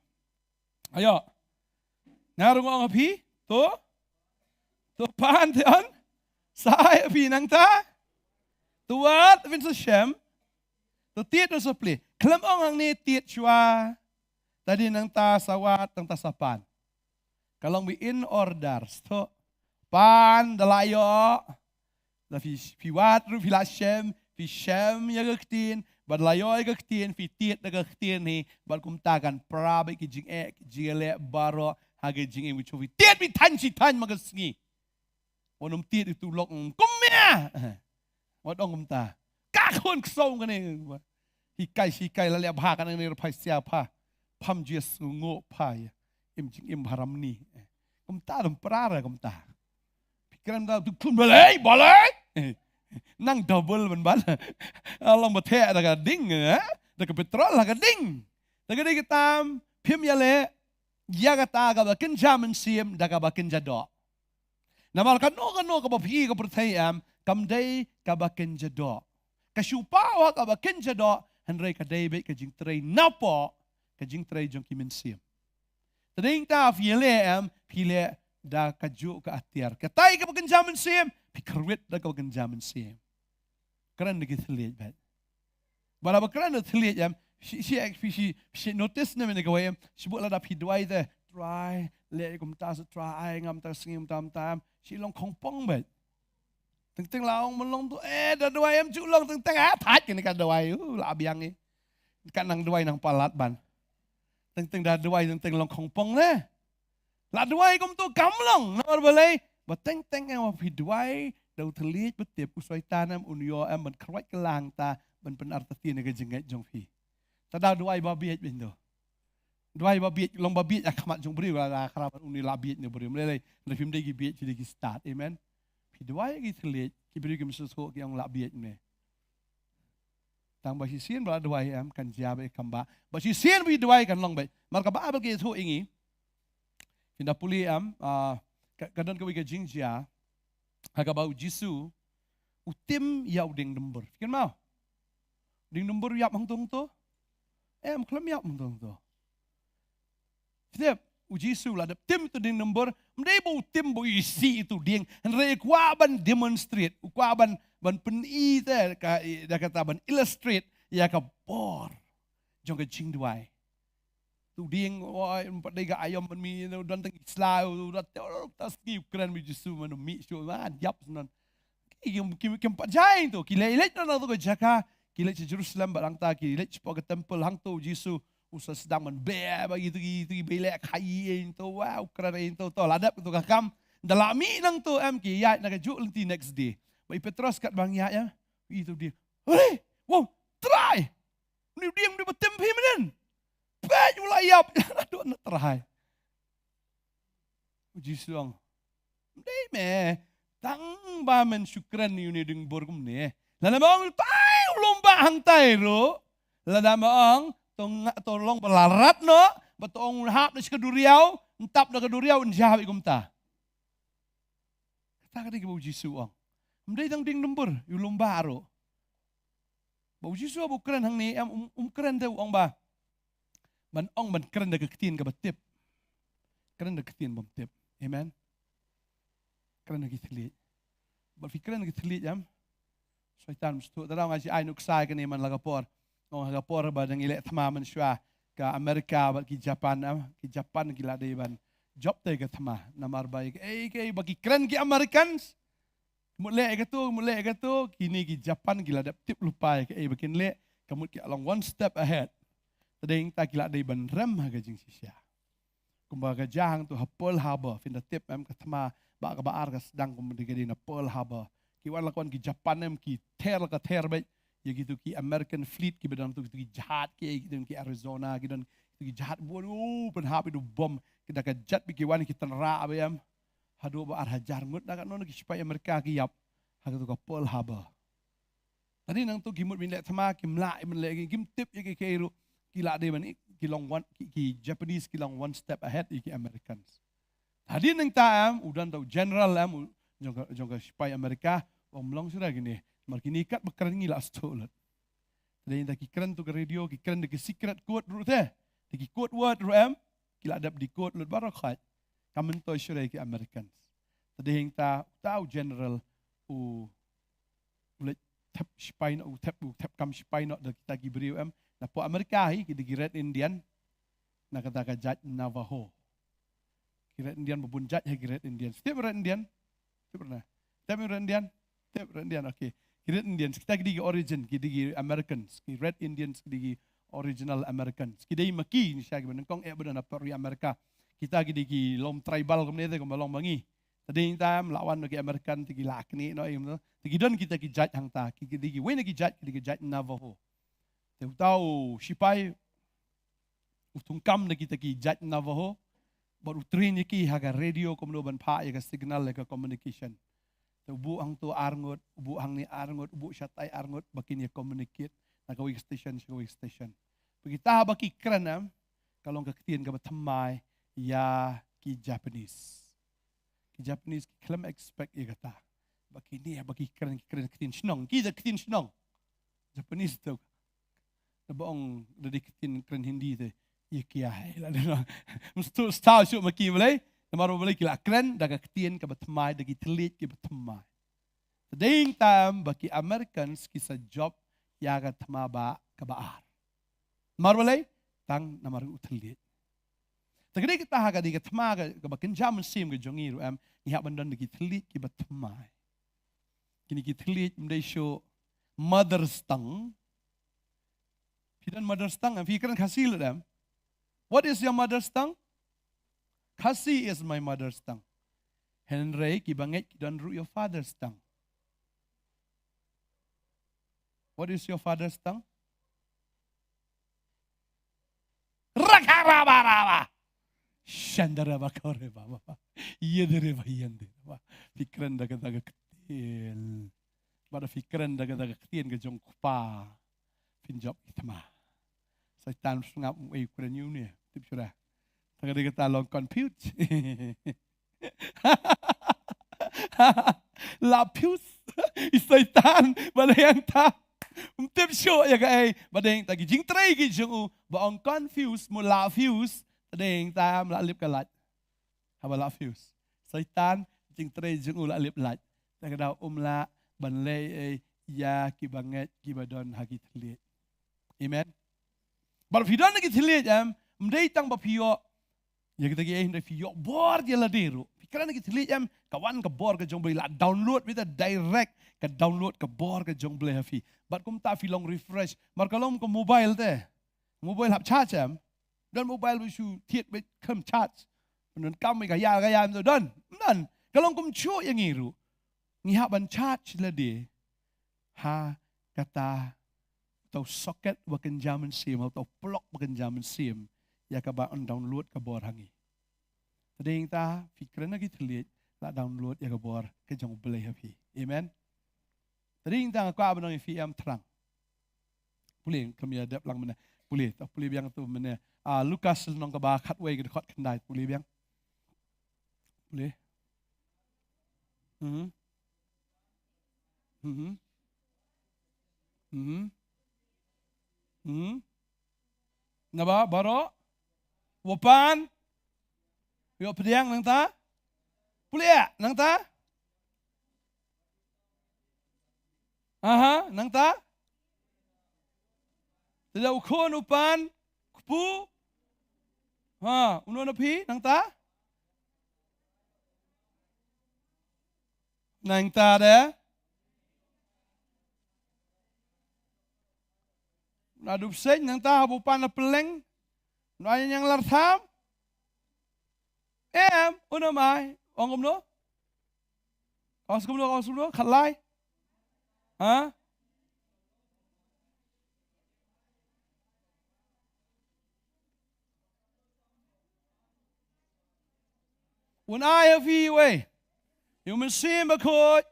Ayo. Nga ruh nga ong ha phi, to, to pan te yn sa ai ha phi, nangta to wad phin sa shem, to tied phin sa plie. Khlem ong hangne tied shuwa, te dei nangta sa wad, nangta sa pan. Ka long beit in order, to pan da la ïoh. Da phi, phi wad ruh phi la shem, phi shem ïa ka ktien, bad la ïoh ïa ka ktien, phi tied da ka ktien hi, bad kumta kan pra beit ki jingeh, ki jingïaleh baroh, Ha ka jingim ka jong phi, tied phi thaiñ shi thaiñ man ka sngi. Wat nym tied ïa utu u lok, kumne. Wat ong kumta. Ka khun ksew kane. Hikai shikai la leh bha kane, ne pha sia pha. Pham Jisu nguh pha ïa im jingim haram ni. Kumta dum pra ra kumta. Phi kren da tu khun balei, balei. Nang double ban ban. Long ba theh da ka ding, eh? Da ka petrol ha ka ding. Da ka ding kitam, phim ïaleh ïa kata kaba kynja mynsiem da kaba kynja doh. Namar kano kano kaba phi ka pyrthei em, kam dei kaba kynja doh. Ka shu paw ha kaba kynja doh, hynrei ka dei beit ka jingtrei napoh, ka jingtrei jong ki mynsiem. Te dei ta phi leh em, phi leh da kajuh ka atiar. Katai kaba kynja mynsiem, phi kyrwit da kaba kynja mynsiem. Kren da ki thylliej beit. Ba la ba kren da thylliej em, shi, shi, shi, shi, shi notice ne mene kawei em, shi buk lada phi duwai te, Trai, leh kumta sa Trai, ngam ta sngi ngam ta em, shi long khongpong beit. Teng teng la ong, man long tu, eh, da duwai em, ju long teng teng, ah, thait kane ka duwai, uh, la biang eh. Ka nang duwai nang palat ban. Teng teng da duwai teng teng long khongpong ne. La duwai kumtu kam long, namar balei? Ba teng teng em phi duwai da u thylliej ba tip, u Soitan em un ïoh em ban kyrwat kylla hangta, ban pynartatien ïa ka jingngeit jong phi. Te da duwai ba bieit beit tu. Duwai ba bieit, long ba bieit ha khmat jong u briew, la, la khra ban une la bieit ne u briew. Balei? Lada phim dei ki bieit, phi dei ki stad. Amen. Phi duwai ki thylliej, ki briew kim sngewthuh, ki ong la bieit ne. Tang ba shisien ba la duwai em kan jia beit, kam ba. Ba shisien ba duwai kan long beit. Mar kaba Baibl ka ïathuh ïa ngi. Phin da pule em, ah, ka, ka don kawei ka jingjia ha kaba u Jisu u tim ïa u dieng dumbur. Phi kynmaw? Dieng dumbur ïap hangto hangto? Em, khlem ïap hangto hangto. Phi tip, u Jisu la dep tim ïa utu dieng dumbur, ym dei ba u tim ba u isih ïa utu dieng, hynrei u kwah ban demonstrate, u kwah ban, ban pyni te ka, da kata ban illustrate ïa ka bor jong ka jingduwai. Utu dieng, oi, ym pat dei ka aïom ban mih, u don tang ki sla, u don tang, oh, ta sngi u kren bad u Jisu, man u mih shuh, man ïap snon. Ki, ki, ki, kim pat jia ïa utu, ki leit, leit noh na utu ka jaka, ki leit sha Jerusalem bad hangta, ki leit shapoh ka temple, hangto u Jisu u sa sdang ban beh bad kito ki, kito ki bym leh khaii ïa utu, wa, u kren ïa utu, to, la dep utu ka kam, da la mih nangto em ki ïaid na kajuh lynti next day. Bad i Petros katba ngi ïaid em, i utu dieng, hei, wow, Trai! Une u dieng, une u ba tim phi mynnin. Peit u la ïap, la don na Trai. U Jisu ong, ym dei me, tang ba men shu kren ïa une u dieng dumbur kumne. Lada me ong tai u long ba hangtai ruh. Lada me ong to nga, to long ba la rat noh, ba to ong hap na shi ka duriaw, ntap na ka duriaw, yn jia beit kumta. Kata ka dei kaba u Jisu u ong. Ym dei tang dieng dumbur, u long ba ruh. Ba u Jisu ba u kren hangne em, um, um kren te u ong ba ban ong ban kren da ka ktien kaba tip. Kren da ka ktien bym tip. Amen. Kren da ki thylliej. Bad phi kren da ki thylliej em. Soitan mesti tu. Te da nga shi ai nuksa kane man la ka por. Ong ha ka por ba dang ïaleh thma mynshuwa ka America bad ki Japan em. Ki Japan ki la dei ban jop te ka thma. Namar ba ei, ei, ba ki kren ki Americans. Mut leh ïa kato, mut leh ïa kato, kine ki Japan ki la dep tip lypa ïa kaei ba kin leh, ka mut ki long one step ahead. Te dei ta ki la dei ban rem ha ka jingshisha. Kumba ka jia hangto ha Pearl Harbor, phin da tip em ka thma ba kaba ar ka sdang kumba dei ka dei na Pearl Harbor. Ki wan la ka wan ki Japan em ki ther la ka ther beit, ïa kito ki American fleet kiba don to kito ki jahaj ki, ki don ki Arizona, ki don kito ki jahaj bun, oh, pynhap ïa u bom, ki da ka jet beit ki wan ki tynrah beit em. Haduh ba ar hajar ngut na katno na ki shipai America ki ïap ha kato ka Pearl Harbor. Tadi nangto ki mut ban leh thma kim lah ban leh, kim tip ïa kiei kiei ruh, ki la dei ban, ki long one, ki, ki Japanese ki long one step ahead ïa ki Americans. Tadi nangta em u don ta u general em u jong ka, jong ka shipai America, u ong long shuh da kine, namar kine katba kren ngi la sngewthuh lut. Tadi nangta ki kren to ka radio, ki kren da ki secret code ruh te, da ki code word ruh em, ki la dep decode lut baroh khoit. Kam myntoi shuh ïa ki Americans. Te dei hangta uta u general u, u leit thep shipai noh, u thep, u thep kam shipai noh da kita ki briew em. Napoh America hi ki dei ki Red Indian. Na kata ka jait Navajo. Ki Red Indian ba bun jait hi ki Red Indian. Tip Red Indian? Tip pernah? Tip Red Indian? Tip Red Indian, okay. Ki Red Indians, kita ki dei ki origin, ki dei ki Americans. Ki Red Indians, ki dei ki original Americans. Ki dei ma ki, ni sha ki ba nyngkong eh ba don hapoh ri America. Kita ki dei ki lum tribal kumne te kumba long ba ngi. Te dei ta em la wan ki American te ki la knieh noh em te. Te ki don kita ki jait hangta. Ki, ki dei kiwei na ki jait, ki dei ki jait Navajo. Te uta u sipai u thungkam na kita ki jait Navajo. Bad u train ïa ki ha ka radio kumno ban phah ïa ka signal ïa ka communication. Te u buh hangto ar ngut, u buh hangne ar ngut, u buh shatai ar ngut, ba kin ïa communicate na kawei ka station sha kawei ka station. Ba kita haba ki kren em, ka long ka ktien kaba thymmai ïa ki Japanese. Ki Japanese ki khlem expect ïa kata. Ba kine, ba ki kren, ki kren ktien shnong, ki da ktien shnong. Japanese tu. Da ba ong da dei ktien kren Hindi te. Ïa kia hai la dei. Mesti stau shu ma ki balei. Namar balei ki la kren da ka ktien kaba thymmai, da ki thylliej kiba thymmai. Te dei tam ba ki Americans ki sa jop ïa ka thma ba kaba ar. Namar balei? Tang namar u thylliej. Te ka dei kata ha ka dei ka thma ka, kaba kynja mynsiem ka jong ngi ruh em, ngi hap ban don da ki thylliej kiba thymmai. Kine ki thylliej ym dei shuh mother's tongue. Phi don mother's tongue em, phi kren Khasi lut em. What is your mother's tongue? Khasi is my mother's tongue. Hynrei kiba ngeit ki don ruh your father's tongue. What is your father's tongue? Rakarabaraba. Shandaraba koreba baba. Yedereba yendereba. Phi kren da ka da ka ktien. Bad phi kren da ka da ka ktien ka jong u kpa. Phin jop ki thma. Satan sngap u ei kren ïa une. Tip shuh da. Ta ka dei kata long confuse. La fuse. I Satan, ba dei hangta. Um tip shuh ïa kaei, ba dei hangta ki jingtrei ki jong u, ba ong confuse, mo la fuse, ta dei hangta um la lip ka light. Haba la fuse. Satan, jingtrei jong u la lip light. Ta ka daw um lah ban leh ei ïa kiba ngeit kiba don ha ki thylliej. Amen. Bad phi don ha ki thylliej em, ym dei tang ba phi ïoh ïa kita kiei, hynrei phi ïoh bor ïa lade ruh. Phi kren ha ki thylliej em, ka wan ka bor ka jong Blei la download, phi ta direct ka download ka bor ka jong Blei ha phi. Bad kumta phi long refresh. Mar ka long ka mobile te. Mobile hap charge em. Don mobile ba shu thied beit khlem charge. Don kam ka ïa ka ïa em to don. Don. Ka long kumjuh ïa ngi ruh. Ngi hap ban charge lade ha kata, uta u socket ba kynja mynsiem, uta u plug ba kynja mynsiem, ïa kaba yn download ka bor ha ngi. Te dei hangta phi kren ha ki thylliej, la download ïa ka bor ka jong U Blei ha phi. Amen. Te dei hangta nga kwah ban ong ïa phi em thrang. Pule, khlem ïa dep lang mynne. Pule, to pule biang to mynne. Ah, Lukas lynnong kaba khatwei ka dkhot khyndai, pule biang. Pule. Mhm. Mhm. Mhm. Mhm. Naba baroh. Wa pan. Ïoh pdiang nangta. Pule ïa nangta. Aha, nangta. Te da u khun u pan kpu. Ha, uno na phi nangta. Nangta de. Na dubseiñ nangta haba u pan na pylleng. Na ñiang lar tham. Em, uno mai, ong kumno? Ong kumno, ong kumno, khatlai. Ha? Un ai ha phi wei. Ïa u Mynsiem Bakhuid.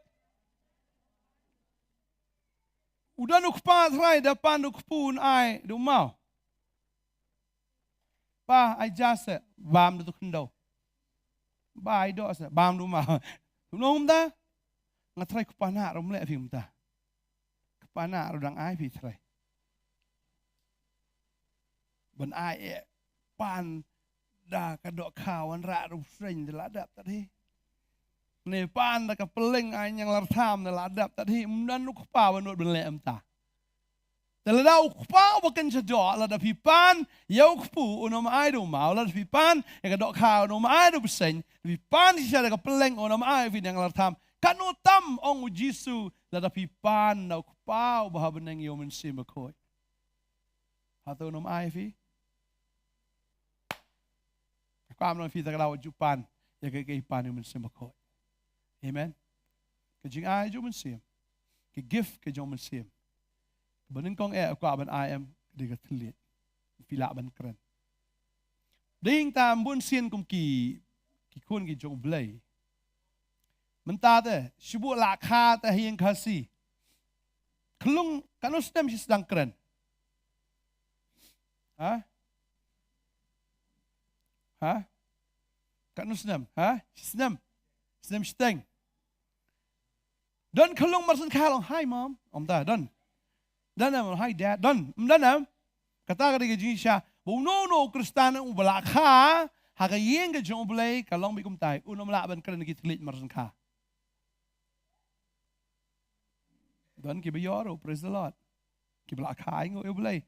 U don u kpa trai da pan u kpu un ai da u maw. Pa, ai ja se, bam da tu khyndew. Ba ai doh se, bam da u maw. Kumno kumta? Nga trai kpa na rum leh phi kumta. Kpa na ruh dang ai phi trai. Ban ai eh pan da ka dohkha wanrah ruh seng da la dap tat hi. Ne pan da ka pylleng ai ñiang lar tham da la dap tat hi. Ym don u kpa ban nud ban leh em ta. Te lada u kpa u ba kynja doh, lada phi pan ïa u kpu un ym ai da u maw, lada phi pan ïa ka dohkha un ym ai da u bseiñ, phi pan shisha da ka pylleng un ym ai phi ñiang lar tham. Katno tam ong u Jisu lada phi pan na u Kpa uba ha bneng ïa u Mynsiem Bakhuid. Hato un ym ai phi? Kwah ban ong ïa phi, te ka daw jubab ïa ka, ka jingïapan jong u Mynsiem Bakhuid. Amen. Ka jingai jong u Mynsiem, ka gift ka jong u Mynsiem. Ba nyngkong eh kwah ban ai em, ka dei ka thylliej. Phi lah ban kren. Dei tang bun sien kum ki, ki khun ki jong u Blei. Mynta te shu buh la kha te ha ïing Khasi. Khlung katno snem shi sdang kren? Ha? Ha? Katno snem? Ha? Shi snem. Snem shiteng. Don khlung mar shen kha long, "Hi, Mom." Ym don. Don em, "Hi, Dad." Don. Ym don em. Kata ka dei ka jingshisha ba uno uno u Khristan uba la kha ha ka ïing ka jong u Blei, ka long beit kumta, un ym lah ban kren ki thylliej mar shen kha. Don kiba ïoh ruh, praise the Lord. Kiba la kha ainguh ïa u Blei.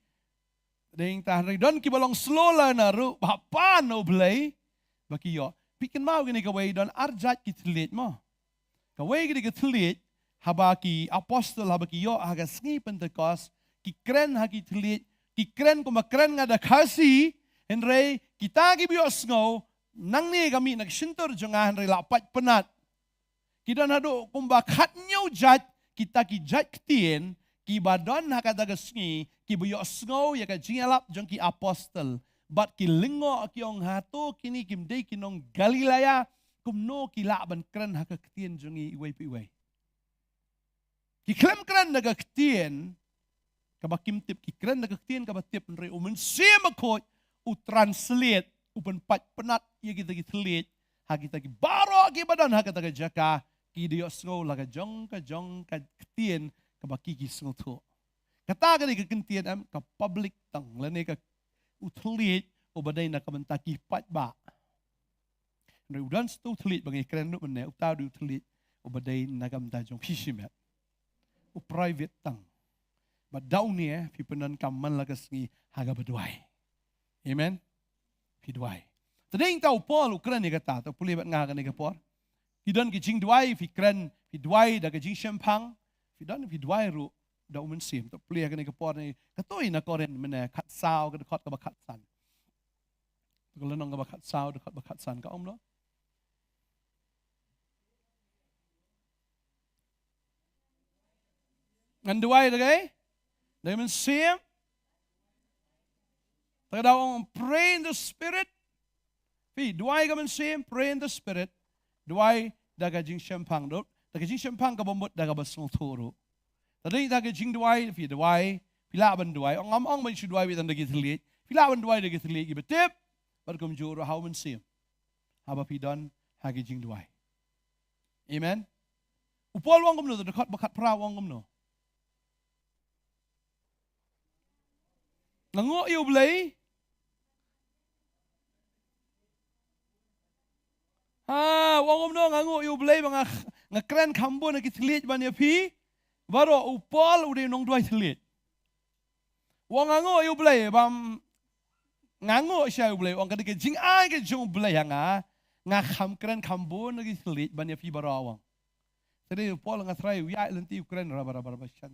Dei tang hynrei don kiba long slow learner ruh, ba pan na u Blei ba ki ïoh. Phi kynmaw kine kawei, don ar jait ki thylliej mo. Kawei ka dei ka thylliej haba ki apostol, haba ki ïoh ha ka sngi Pentekost, ki kren ha ki thylliej, ki kren kumba kren nga da Khasi, hynrei kita kiba ïohsngew, nangne ka mih na ka shyntur jong nga hynrei la pait pynat. Ki don haduh kumba khathynñiew jait kita ki jait ktien kiba don ha kata ka sngi, kiba ïohsngew ïa ka jingïalap jong ki apostol. Bad ki lyngngoh, ki ong, "Hato kine kim dei ki nong Galilea? Kumno ki lah ban kren ha ka ktien jong ngi iwei pa iwei?" Ki khlem kren da ka ktien kaba kim tip, ki kren da ka ktien kaba tip, hynrei u Mynsiem Bakhuid u translate, u pynpait pynat ïa kita ki thylliej ha kita ki baroh kiba don ha kata ka jaka, ki da ïohsngew la ka jong ka jong ka ktien kaba ki ki sngewthuh. Kata ka dei ka ktien em, ka public tongue, lane ka, u thylliej uba dei na ka bynta ki paidbah. Hynrei u don sa utu u thylliej ba ngi kren ruh mynne, uta u dei u thylliej uba dei na ka bynta jong phi shimet, u private tongue. Bad da une phi pyndonkam man la ka sngi ha kaba duwai. Amen. Phi duwai. Te dei tang u Paul u kren ïa kata, to pule bad nga kane ka por. Ki don ki jingduwai, phi kren, phi duwai da ka jingshemphang. Phi don phi duwai ruh da u Mynsiem. To pule kane ka por ne, katei na Korinth mynne, khatsaw, ka dkhot kaba khatsan. Ka lynnong kaba khatsaw, dkhot ba khatsan, ka ong kumno? Ngan duwai da kaei? Da ka Mynsiem. Te ka daw ong, pray in the Spirit. Phi duwai ka Mynsiem, pray in the Spirit. Duwai da ka jingshemphang, da ka jingshemphang kaba mut da kaba sngewthuh ruh. Te dei da ka jingduwai, phi duwai, phi lah ban duwai. Ong, ngam ong ban shu duwai beit tang da ki thylliej. Phi lah ban duwai da ki thylliej kiba tip. Bad kumjuh ruh ha u Mynsiem, haba phi don ha ki jingduwai. Amen. U Paul u ong kumno, dkhot ba khatphra u ong kumno? Nga nguh ïa u Blei. Ha, u ong kumno, nga nguh ïa u Blei ba nga, nga kren kham bun ha ki thylliej ban ïa phi baroh. U Paul u dei u nongduwai thylliej. U ong nga nguh ïa u Blei, bam, nga nguh sha u Blei, u ong ka dei ka jingai ka jong u Blei ha nga, nga kham kren kham bun ha ki thylliej ban ïa phi baroh, u ong. Te dei u Paul nga trai u ïaid lynti u kren raba raba raba shan.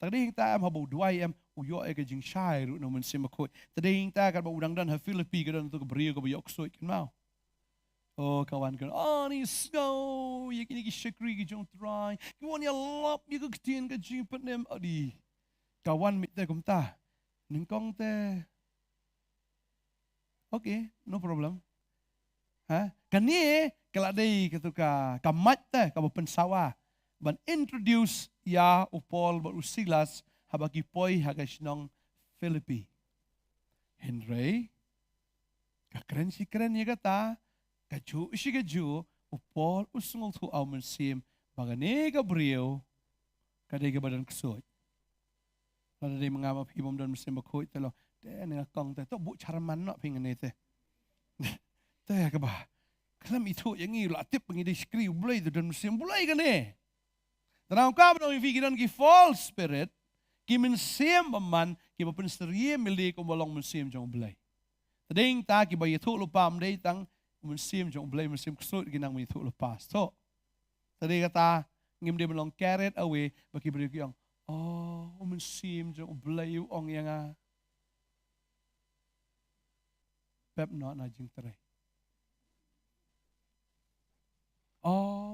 Te dei tang em haba u duwai em u ïoh ïa ka jingshai ruh na u Mynsiem Bakhuid. Te dei tang katba u dang don ha Philippi ka don utu ka briew kaba ïoh ksuid kynmaw. Oh, ka wan kren, "Oh, ngi sngew ïa kine ki shakri ki jong u Trai, ki wan ïalap ïa ka ktien ka jingpynim." Adi. Ka wan mih te kumta. Nyngkong te. Okay, no problem. Ha? Kane ka la dei katu ka, ka mait te kaba pynsawa ban introduce ïa u Paul bad u Silas haba ki poi ha ka shnong Philippi. Hynrei ka kren shi kren ïa kata, kajuh shi kajuh, u Paul u sngewthuh ha u Mynsiem ba kane ka briew ka dei kaba don ksuid. Lada dei ma nga ma phi bym don Mynsiem Bakhuid te long, te ne nga kong te, to buh German noh phi ngan ne te. Te kaba khlem ithuh ïa ngi, la tip ba ngi dei shakri u Blei, te don Mynsiem Blei kane. Te nangta ka ba don ïa phi ki don ki false spirit, ki mynsiem bymman, kiba pynsyriem ïa lade kumba long mynsiem jong u Blei. Te dei ta kiba ïathuh lypa, ym dei tang u mynsiem jong u Blei, mynsiem ksuid ki nang ïathuh lypa. So te dei kata, ngim dei ban long carried away ba ki briew ki ong, "Oh, u Mynsiem jong u Blei u ong ïa nga." Pep noh na jingtrei.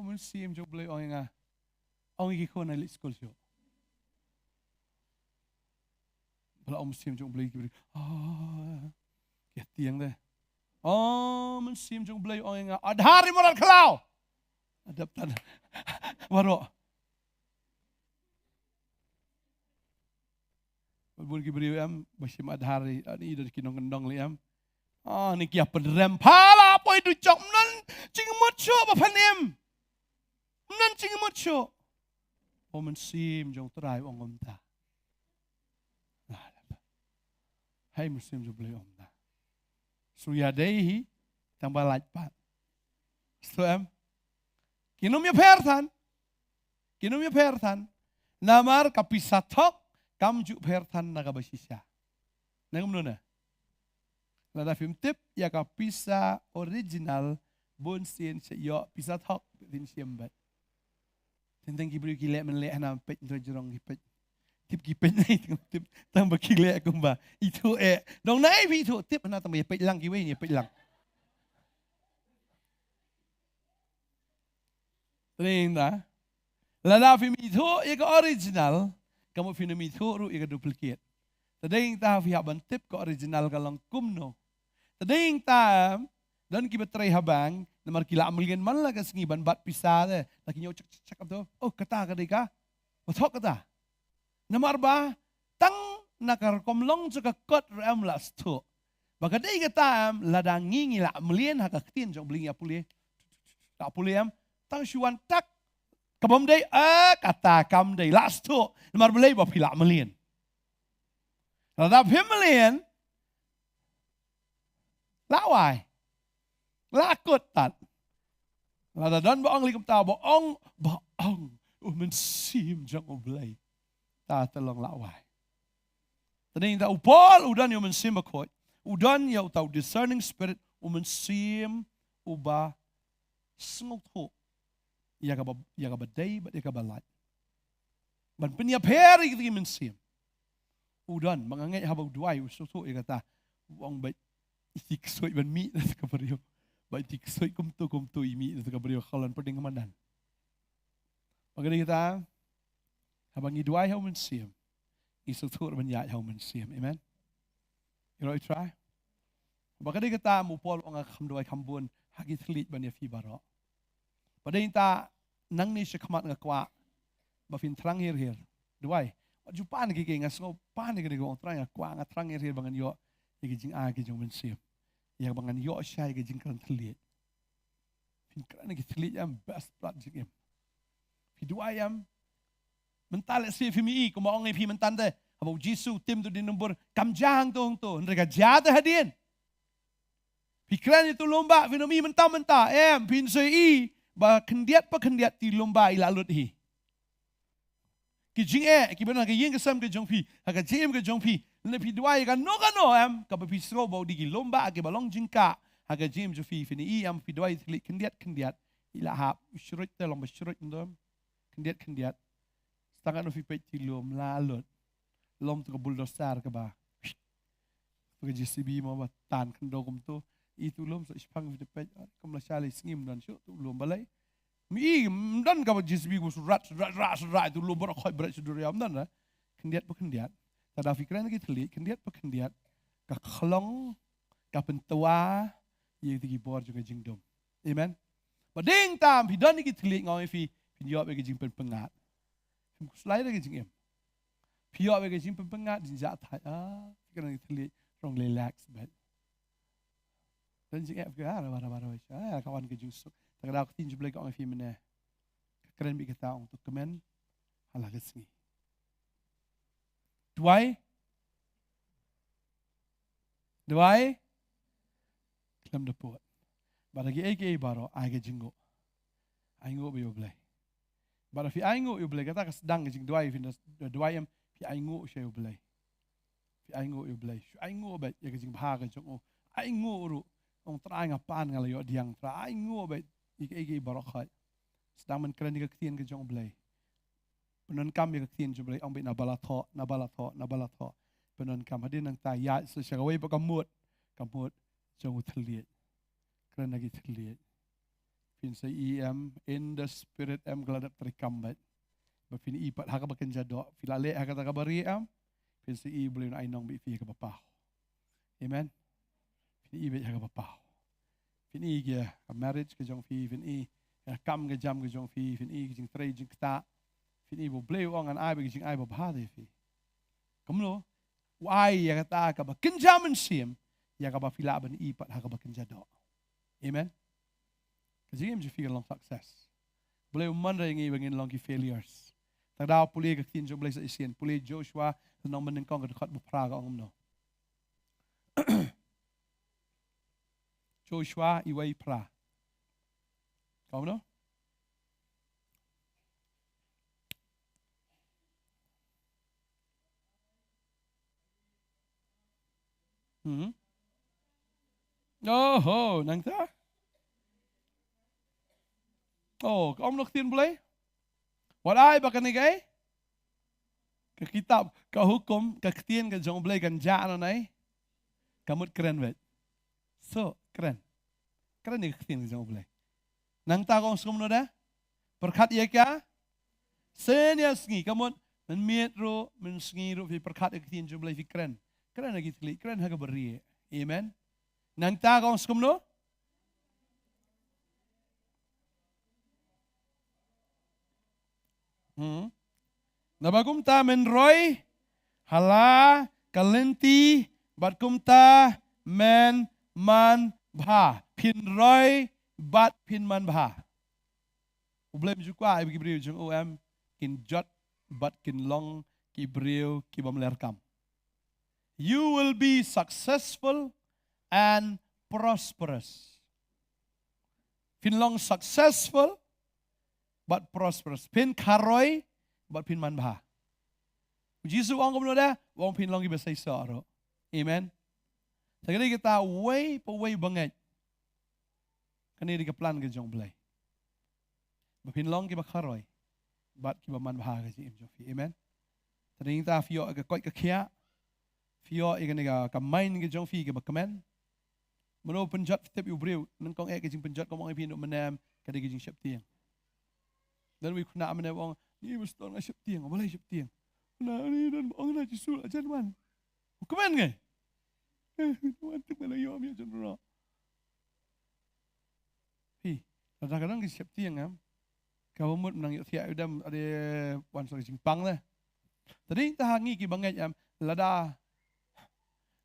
Mynsiem jong U Blei ong ïa nga. Ong ïa ki khun, ai leit skul shuh. Ba la ong Mynsiem jong U Blei ki briew. Ah, ki tieng de. Oh, Mynsiem jong U Blei ong ïa nga. Adhar ïa mrad khlaw. Adap tan. Baroh. Bun ki briew em, ba shim Adhar ïa, ani da ki nongkyndong lei em. Ah, ni ki ïa pynrem pha la poi dujok, ym don jingmut shuh ba phan im. Ym don jingmut shuh. Ba Mynsiem jong U Trai u ong kumta. Hai Mynsiem jong U Blei ong kumta. Shu ïadei hi, tang ba lait pat. Sngewthuh em? Kin ym ïapher than. Kin ym ïapher than. Namar ka pisa thok, kam ju pher than na kaba shisha. Nang kumno na? Lada phim tip ïa ka pisa original, bun sien shu ïoh pisa thok, phin shim beit. Teng teng ki briew ki leh men leh hana peit, nto jrong ki peit. Tip ki peit nai teng tip tang ba ki leh kumba ithuh eh. Dong nai phi ithuh tip hana tang ba ïa peit lang kiwei ïa peit lang. Teng ta. Lada phim ithuh ïa ka original, ka mut phin ym ithuh ruh ïa ka duplicate. Teng ta phi hap ban tip ka original ka long kumno. Teng ta, em, don kiba trei ha bank, namar ki lah mlien man la ka sngi ban bat pisa te, la ki ñiew check check check tu. Oh, kata ka dei ka. Ba thok kata. Namar ba tang na ka rukom long jong ka kot ruh em lah sngewthuh. Ba ka dei kata em, lada ngi ngi lah mlien ha ka ktien jong U Blei ngi ïa pule. Lah pule em, tang shu wan tak. Ka bym dei, eh, kata kam dei, lah sngewthuh. Namar balei? Ba phi lah mlien. Lada phim mlien, lah wai. Lah kut tat. Lada don ba ong lei kumta, ba ong, ba ong, U Mynsiem jong U Blei. Ta te long lah wai. Teng ta u Paul u don ïa U Mynsiem Bakhuid. U don ïa uta u discerning spirit, U Mynsiem uba sngewthuh ïa kaba, ïa kaba dei bad ïa kaba lait. Ban pynïapher ïa ki mynsiem. U don, ma nga ngeit haba u duwai u sngewthuh ïa kata. U ong beit iti ksuid ban mih na ka briew. Beit iti ksuid kumto kumto i mih na ka briew, khlon pdeng ka madan. Ba ka dei kata, haba ngi duwai ha U Mynsiem, ngi sngewthuh ban ïaid ha U Mynsiem. Amen. Ïaroh i trai. Ba ka dei kata, ma u Paul u ong nga kham duwai kham bun ha ki thylliej ban ïa phi baroh. Ba dei ta, nangne shakhmat nga kwah ba phin thrang her her. Duwai. Wat ju pan ki, ki nga sngew pan ki, ki ong Trai nga kwah nga thrang her her ba ngan ïoh ïa ki jingai ki jong U Mynsiem. Ïa ba ngan ïoh shai ïa ki jingkren thylliej. Phin kren ki thylliej em, best plat jingim. Phi duwai em. Mynta lehse phim i, kumba ong ïa phi mynta te. Haba U Jisu tim tu dien dumbur, kam jia hangto hangto, hynrei ka jia te hadien. Phi kren ïa tu lum ba, phin ym i mynta mynta, em, phin sa i ba khyndiat pa khyndiat tu lum ba i la lut hi. Ki jingeh kiba don ha ka ïing ka sem ka jong phi, ha ka jingim ka jong phi. Lane phi duwai kano kano em, kaba phi sngew ba u dei ki lum ba kiba long jingkah ha ka jingim jong phi, phin i em, phi duwai thylliej khyndiat khyndiat, i la hap, u shrut te long ba shrut, ndo em. Khyndiat khyndiat. Tang katno phi peit tu lum la lut. Lum tu ka bulldozer kaba, tu ka J C B mo ba tan khyndew kumto. I tu lum sa i shipang phi peit, kum la shai la i sngi ym don shuh tu lum balei. Mi i ym don kaba J C B kaba surat surat surat surat tu lum baroh khoit baroh sudur ïa ym don. Khyndiat pa khyndiat. Lada phi kren ki thylliej khyndiat pa khyndiat, ka khlong ka pyntwa ïa ki bor jong ka jingdum. Amen. Ba dei tam phi don ki thylliej nga ong ïa phi, phin ïoh ïa ki jingpynpyngngad. Phim khuslai da ki jingim. Phi ïoh ïa ki jingpynpyngngad, jingjia thait. Ah, phi kren ki thylliej, rong relax bad. Don jingeh phi, ah, raba raba raba. Ah, ka wan ka jingsuk. Ta ka daw ka ktien jong U Blei ka ong ïa phi mynne. Ka kren bad kata, ong to kmen ha la ka sngi. Duwai. Duwai. Khlem da pud. Bad ha kiei kiei baroh ai ka jingnguh. Ai nguh bad ïa U Blei. Bad phi ai nguh ïa U Blei, kata ka sdang ka jingduwai, phi da duwai em, phi ai nguh sha U Blei. Phi ai nguh ïa U Blei. Shu ai nguh bad ïa ka jingbha ka jong u. Ai nguh ruh. Ong Trai nga pan nga la ïoh diang Trai. Ai nguh bad ïa kiei kiei baroh khoit. Sdang ban kren ïa ka ktien ka jong U Blei. Pyndonkam ïa ka ktien jong U Blei, ong beit naba la thoh, naba la thoh, naba la thoh. Pyndonkam hadien nangta ïaid sa sha kawei pat ka mut, ka mut jong u thylliej. Kren na ki thylliej. Phin sa i em, in the spirit em, ka la dep treikam beit. Ba phin i pat ha kaba kynja doh. Phi la leh ha kata kaba rieh em, phin sa i Blei un ai nong bad phi ha kaba paw. Amen. Phin i beit ha kaba paw. Phin i ki ha ka marriage ka jong phi, phin i ha ka kam ka jam ka jong phi, phin i ki jingtrei jingktah. Phin i ba U Blei u ong ngan ai beit ki jingai babha ïa phi. Kumno? U ai ïa kata kaba kynja mynsiem, ïa kaba phi lah ban i pat ha kaba kynja doh. Amen. Ka jingim jong phi kan long success. Blei um man re ngi ba ngin long ki failures. Te da pule ka ktien jong Blei sa shisien, pule Joshua, lynnong mynnyngkong ka dkhot ba phra ka ong kumno. Joshua wei phra. Ka ong kumno? Hmm. Oho, nangta. Oh, ka ong noh ktien Blei. Wat ai ba kane ka, ka kitab, ka hukum, ka ktien ka jong Blei kan jah noh nai. Ka mut kren beit. So, kren. Kren ïa ka ktien ka jong Blei. Nangta ka ong sngewbha noh da. Pyrkhat ïa ka. Sien ïa sngi, ka mut mynmiet ruh, mynsngi ruh, phi pyrkhat ïa ka ktien jong Blei, phi kren. Kren ha ki thylliej, kren ha kaba rieh. Amen. Nangta ka ong sngewbha noh. Hmm. Naba kumta men roi ha la ka lynti bad kumta men man bha. Phin roi bad phin man bha. U Blei um ju kwah ïa ki briew jong u em kin jot bad kin long ki briew ki bym leh kam. You will be successful and prosperous. Phin long successful bad prosperous. Phin kharoi bad phin man bha. U Jisu u ong kumno da, u ong phin long kiba seisoh ruh. Amen. Te ka dei kata wei pa wei ba ngeit. Kane dei ka plan ka jong Blei. Ba phin long kiba kharoi bad kiba man bha ha ka jingim jong phi. Amen. Te dei ta phi ïoh ka koit ka khiah. Phi ïoh ïa kane ka, ka mind ka jong phi kaba kmen. Mano pynjot phi tip ïa u briew, nyngkong eh ka jingpynjot ka ong ïa phi noh mynne em, ka dei ka jingsheptieng. Don uwei u khynnah mynne u ong, ni pastor nga sheptieng, balei sheptieng? Khynnah ni don ba ong na Jisu la jan wan. U kmen ngi. Eh, wan tip mynne ïoh ïa jan ro. Phi, lada ka dang ki sheptieng em. Kaba mut mynta ïohthiah ïa u dem ade wan sa ka jingpang de. Te dei ta ha ngi kiba ngeit em, lada,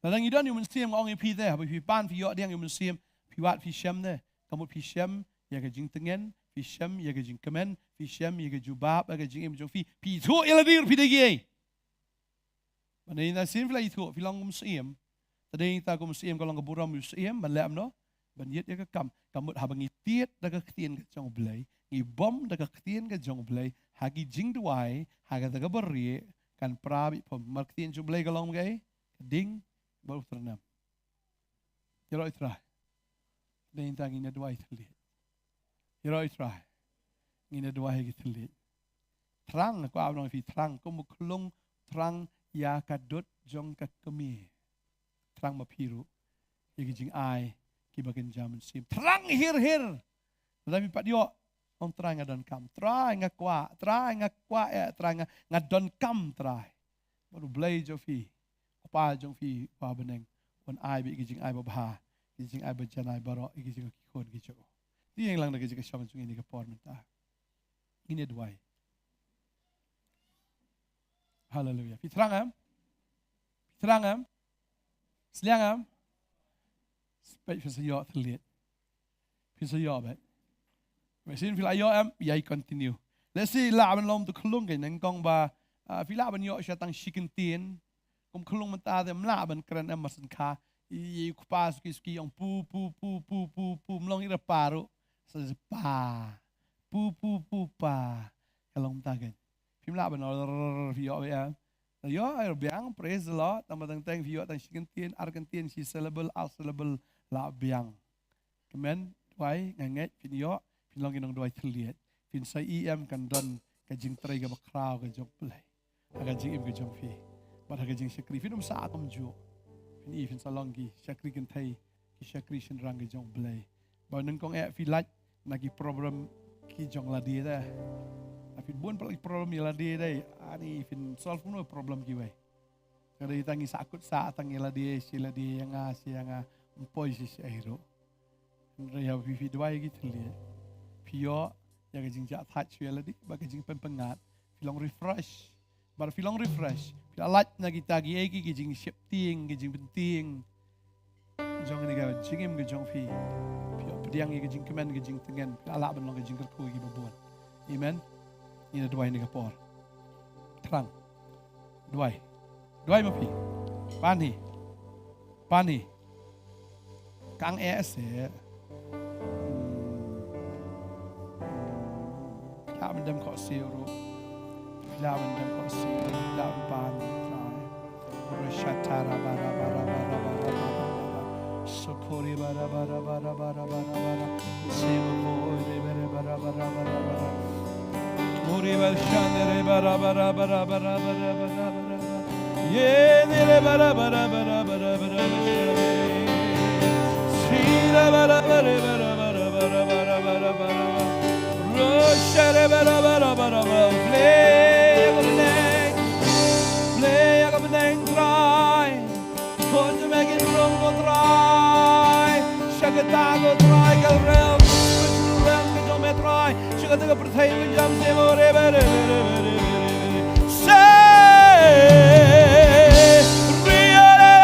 lada ngi don ïa u Mynsiem nga ong ïa phi te, haba phi pan phi ïoh diang ïa u Mynsiem, phi wad phi shem de. Ka mut phi shem ïa ka jingtngen, phi shem ïa ka jingkmen, phi shem ïa ka jubab, ïa ka jingim jong phi, phi ithuh ïa lade ruh phi dei kiei. Ba dei na sien phi la ithuh, phi long kum u Syiem. Te dei ta kum u Syiem ka long ka burom u Syiem, ban leh kumno? Ban ïit ïa ka kam. Ka mut haba ngi tied da ka ktien ka jong u Blei, ngi bom da ka ktien ka jong u Blei, ha ki jingduwai, ha kata kaba rieh, kan pra beit phom. Namar ka ktien jong u Blei ka long kaei? Ka ding bad u tyrnem. Ïaroh ïa u Trai. Dei ta ngin ïa duwai thylliej. Ïaroh ïa u Trai. Ngin ïa duwai ha ki thylliej. Thrang, nga kwah ban ong ïa phi thrang, kum u khlung thrang ïa ka dud jong ka kmie. Thrang ma phi ruh ïa ki jingai kiba kynja mynsiem. Thrang hir hir. Lada phi pat ïoh, ong Trai nga donkam. Trai nga kwah, Trai nga kwah eh, Trai nga, nga donkam Trai. Bad u Blei jong phi, u Kpa jong phi uba ha bneng, un ai beit ki jingai babha, ki jingai bajanai baroh ïa ki jong ki khun ki jong u. Te ïeng lang da ka jingkyrshan jong ngi ha kane ka por mynta. Ngin ïa duwai. Haleluia. Phi thrang em? Phi thrang em? Sliang em? Peit phin sa ïoh thylliej. Phin sa ïoh beit. Ba sien phi la ïoh em, ïai continue. Lehse lah ban long tu khlung kein nyngkong ba, ah, phi lah ban ïoh sha tang shi kyntien. Kum khlung mynta te ym lah ban kren em marsynkha. I, i u kpa suki suki ong pu, pu, pu, ym long i da pa ruh. Sa pa. Pu, pu, pu, pa. Ka long mynta kein. Phim lah ban rrr, phi ïoh beit em. Ïoh, ai biang, praise the Lord. Tang ba teng teng phi ïoh tang shi kyntien, ar kyntien, shi syllable, ar syllable, lah biang. Kmen, duwai, nga ngeit, phin ïoh, phin long ki nongduwai thylliej. Phin sa i em kan don ka jingtrei kaba khraw ka jong Blei ha ka jingim ka jong phi. Bad ha ka jingshakri, phin ym sah kumjuh. Phin i, phin sa long ki shakri kynthei, ki shakri shynrang ka jong Blei. Ba nyngkong eh phi lait, na ki problem ki jong lade te. Phi bun palat ki problem ïa lade te. Ani phin solve kumno problem kiwei. Ka dei tang ngi sahkut sah tang ïa lade, shi lade ïa nga, shi ïa nga, ym poi shi shi ei ruh. Hynrei haba phi, phi duwai ïa ki thylliej, phi ïoh ïa ka jingjahthait shuwa ïa lade bad ka jingpynpyngngad. Phi long refresh. Bad phi long refresh, phi la lait na kita kiei kiei ki jingsheptieng, ki jingpyntieng jong kane ka jingim ka jong phi. Phi ïoh pdiang ïa ka jingkmen, ka jingtngen, phi la lah ban long ka jingkyrkhu ïa kiba bun. Amen. Ngin ïa duwai ha kane ka por. Thrang. Duwai. Duwai ma phi. Pan hi. Pan hi. Kang eh se. Phi lah ban dem khohsiew ruh. Phi lah ban dem khohsiew ruh. Phi lah ban pan Trai. Reshatara bara bara bara bara bara bara. Sokori bara bara bara bara bara bara. Simo kori bara bara bara bara bara. Uri bara shandere bara bara bara bara bara bara bara. Ye dire bara bara bara bara bara bara. Sira bara bara bara bara bara bara bara bara. Roshare bara bara bara bara. Play, play, play, Trai. Khun jong me kin rung ko Trai. Sha kata ko Trai ka realm, spiritual realm ka jong me Trai. Sha kata ka pyrthei ka jam se mo re re re re re re re. Say, re re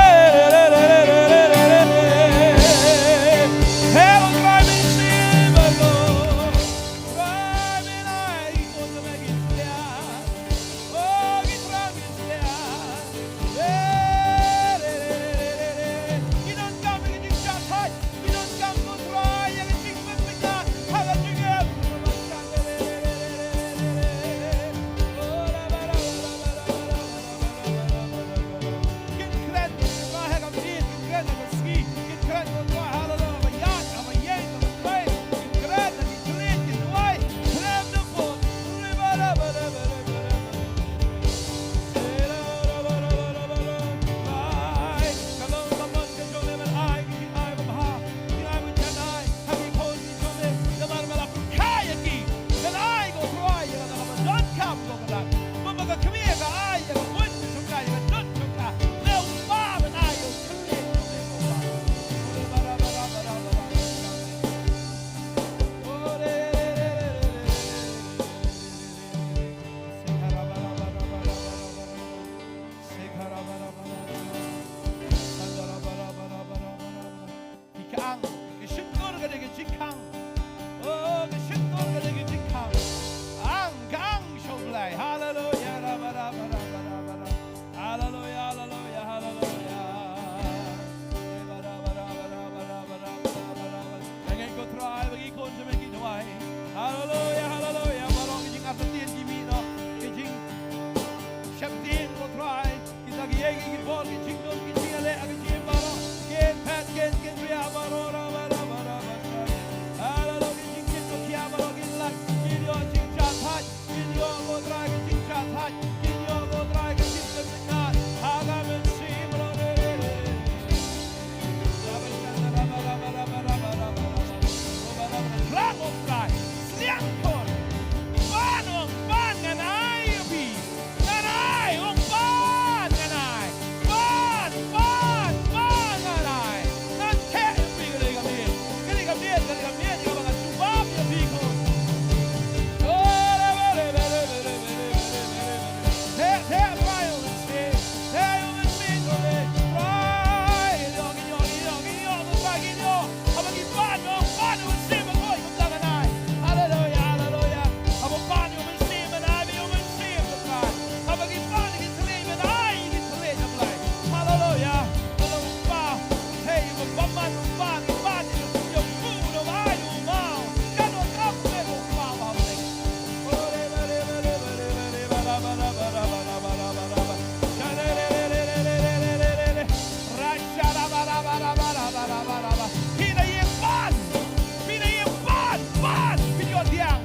re re re re re re. Hey, oh Trai, me si ba ko. Trai, me nai, khun jong me kin sliang. Oh, ki Trai, kin sliang. Ki khang, ki shyntur ka dei ka jingkhang. Oh, ki shyntur ka dei ka jingkhang. Ang, khang sha U Blei. Haleluya, raba, raba, raba, raba, raba. Haleluya, haleluya, haleluya. Raba, raba, raba, raba, raba. Nga ngeit ko Trai ba ki khun jong me ki duwai. Haleluya, haleluya. Baroh ki jingartatien ki mih noh. Ki jingsheptieng ko Trai. Kita kiei kiei ki bor, ki jingdum, ki jingïaleh, ki jingim baroh. Kin phet, kin, kin riah baroh, raba, raba, raba, raba. Haleluya, ki jingkit ko kiei baroh, kin lait, kin ïoh jingjahthait, kin ïoh ko Trai, ki jingjahthait, kin ïoh ko Trai, ki jingkit ko kiei. Ha ka mynsiem baroh, re, re, re. Raba, raba, raba, raba, raba. Raba, raba, raba. Rang, oh Trai, sliang khun. Ban, oh, ban ngan ai ïa phi. Ngan ai, ong ban ngan ai. Ban, ban, ban ngan ai. Ngan theh ïa phi ka dei ka miet. Ka dei ka miet, ka dei ka miet, ïa kaba ngan jubab ïa phi ko. Theh, theh, Trai ong ban sliang. Theh ong ban sliang ko dei. Trai, ïoh, ïoh, ïoh, ïoh, ïoh, Trai, ïoh. Haba ki ban, ïoh, ban ïoh mynsiem, ïoh, ïoh, ïoh, ïoh, ïoh. Haleluya, haleluya. Haba ban ïoh mynsiem, ban ai ïoh mynsiem, ïoh Trai. Haba ki ban ïoh ki thylliej, ban ai ïoh ki thylliej, ïoh Blei. Haleluya. Haleluya. Ba, hei, ïoh bymman, ban, ban ïoh, ïoh bun, ïoh ai, ïoh mawei. Kan ïoh kam, ïoh mawei, ïoh Blei. Phi na ïing ban, phi na ïing ban, ban, phi ïoh diang.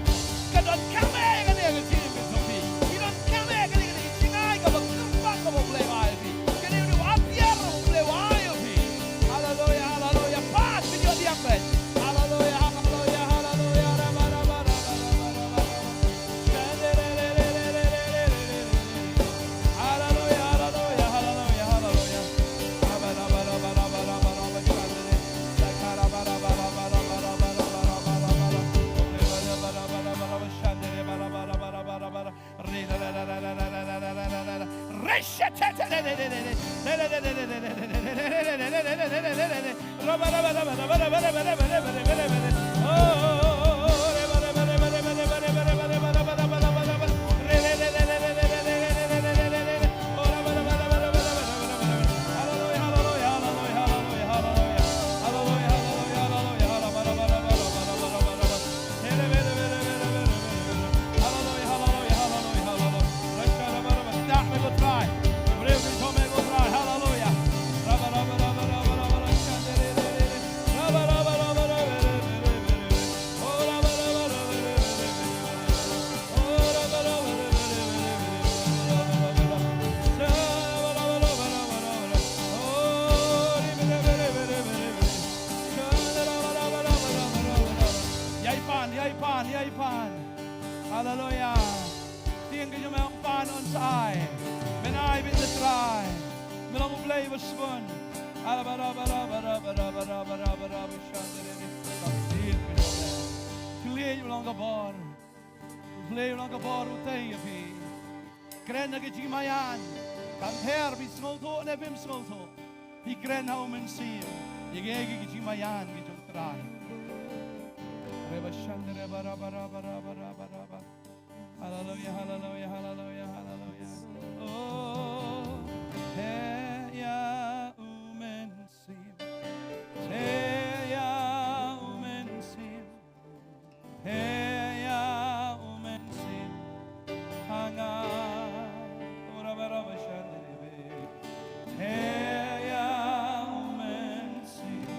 Ka donkam eh kane ka jingim ka jong phi. Ki donkam eh kane ka jingim, ai kaba kyrpang kaba U Blei u ai phi. Kane ka dei ka ap ïar U Blei u ai phi. Haleluya, haleluya. Ban, phi ïoh diang beit. Haleluya, haleluya, haleluya. Ïai pan, ïai pan, ïai pan. Haleluya. Tieng ki jong me ong pan un sa ai. Men ai beit ïa u Trai. Me long U Blei ba sbun. Ala bara bara bara bara bara bara bara bara shandere. Tieng ki jong me. Khlieh u long ka bor. Khlieh u long ka bor u tei ïa phi. Kren na ki jingmaïan. Kam pher phi sngewthuh ne phim sngewthuh. Phi kren ha U Mynsiem. Ïa ki, ïa ki jingmaïan ki jong U Trai. Reba shandere bara bara bara bara bara bara. Haleluya, haleluya, haleluya, haleluya. Oh, heh ïa U Mynsiem. Heh ïa U Mynsiem. Heh ïa U Mynsiem ha nga. Ora bara ba shandere be. Heh ïa U Mynsiem.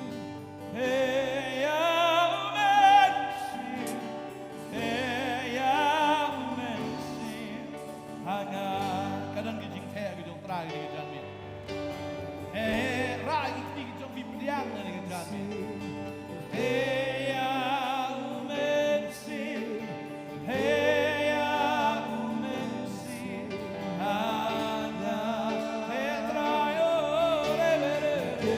Heh ïa U Mynsiem. Heh ïa U Mynsiem ha nga. Ka don ki jingtheh ki jong U Trai ki jong me. Heh, heh, rah ïa ki kti ki jong phi pdiang ïa ka jingtheh. Heh ïa U Mynsiem. Heh ïa U Mynsiem ha nga. Heh Trai o, re, re, re, re.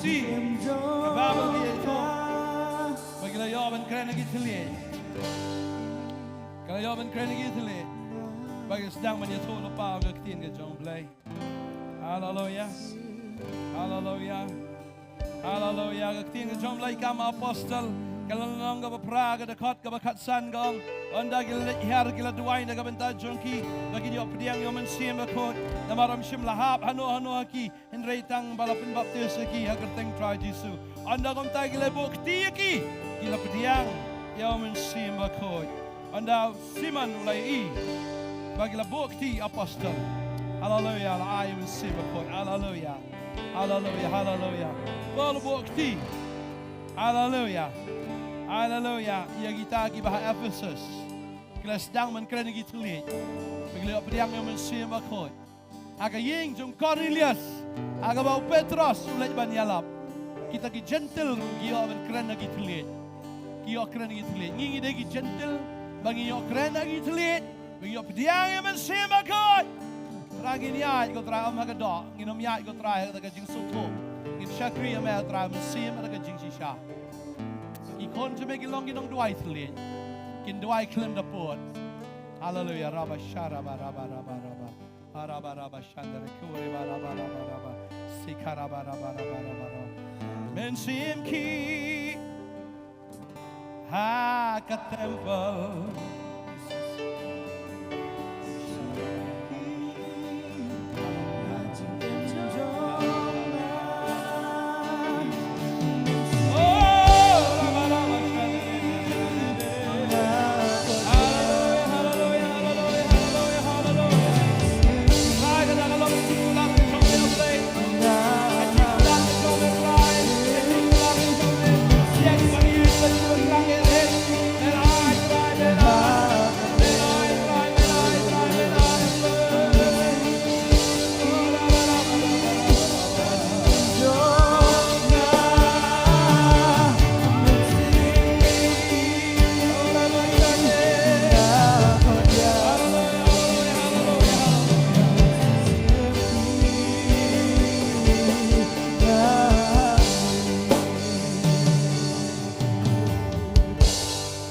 Ka Baibl ka ïathuh ba ki la ïoh ban kren ha ki thylliej. Ka la ïoh ban kren ha ki thylliej. Ba ki sdang ban ïathuh lypa ka ktien ka jong U Blei. Haleluya. Haleluya. Haleluya. Ka ktien ka jong U Blei ka Kam Apostol, ka lynnong kaba phra, ka dkhot kaba khatsan ka ong: Ynda ki la leit hiar ki la duwai na ka bynta jong ki ba kin ïoh pdiang ïa U Mynsiem Bakhuid, namar ym shym la hap hano hano ha ki, hynrei tang ba la pynbaptis ïa ki ha ka kyrteng Trai Jisu. Ynda kumta ki la buh kti ïa ki, ki la pdiang ïa U Mynsiem Bakhuid. Ynda u Simon u la ïohi ba ki la buh kti apostol. Haleluya, la ai U Mynsiem Bakhuid. Haleluya. Haleluya, haleluya. Paul u buh kti. Haleluya. Haleluya. Ïa kita kiba ha Ephesus, ki la sdang ban kren ha ki thylliej ba ki la ïoh pdiang ïa U Mynsiem Bakhuid. Ha ka ïing jong u Kornelius, ha kaba u Petros u leit ban ïalap, kita ki Jentil ruh ki ïoh ban kren ha ki thylliej. Ki ïoh kren ha ki thylliej. Ngi, ngi dei ki Jentil ba ngi ïoh kren ha ki thylliej, ba ngi ïoh pdiang ïa U Mynsiem Bakhuid. Trai, ngin ïaid, ko Trai, ym ha ka doh. Ngin ym ïaid, ko Trai, ha ka jingsngewthuh. Ngin shakri ïa Me, ko Trai, Mynsiem, ha ka jingshisha. Ki khun jong Me ki long ki nongduwai thylliej. Kin duwai khlem da pud. Haleluya. Raba sha raba raba raba raba. Araba raba shandere kure ba raba raba raba. Sika raba raba raba raba raba. Mynsiem ki ha ka temple.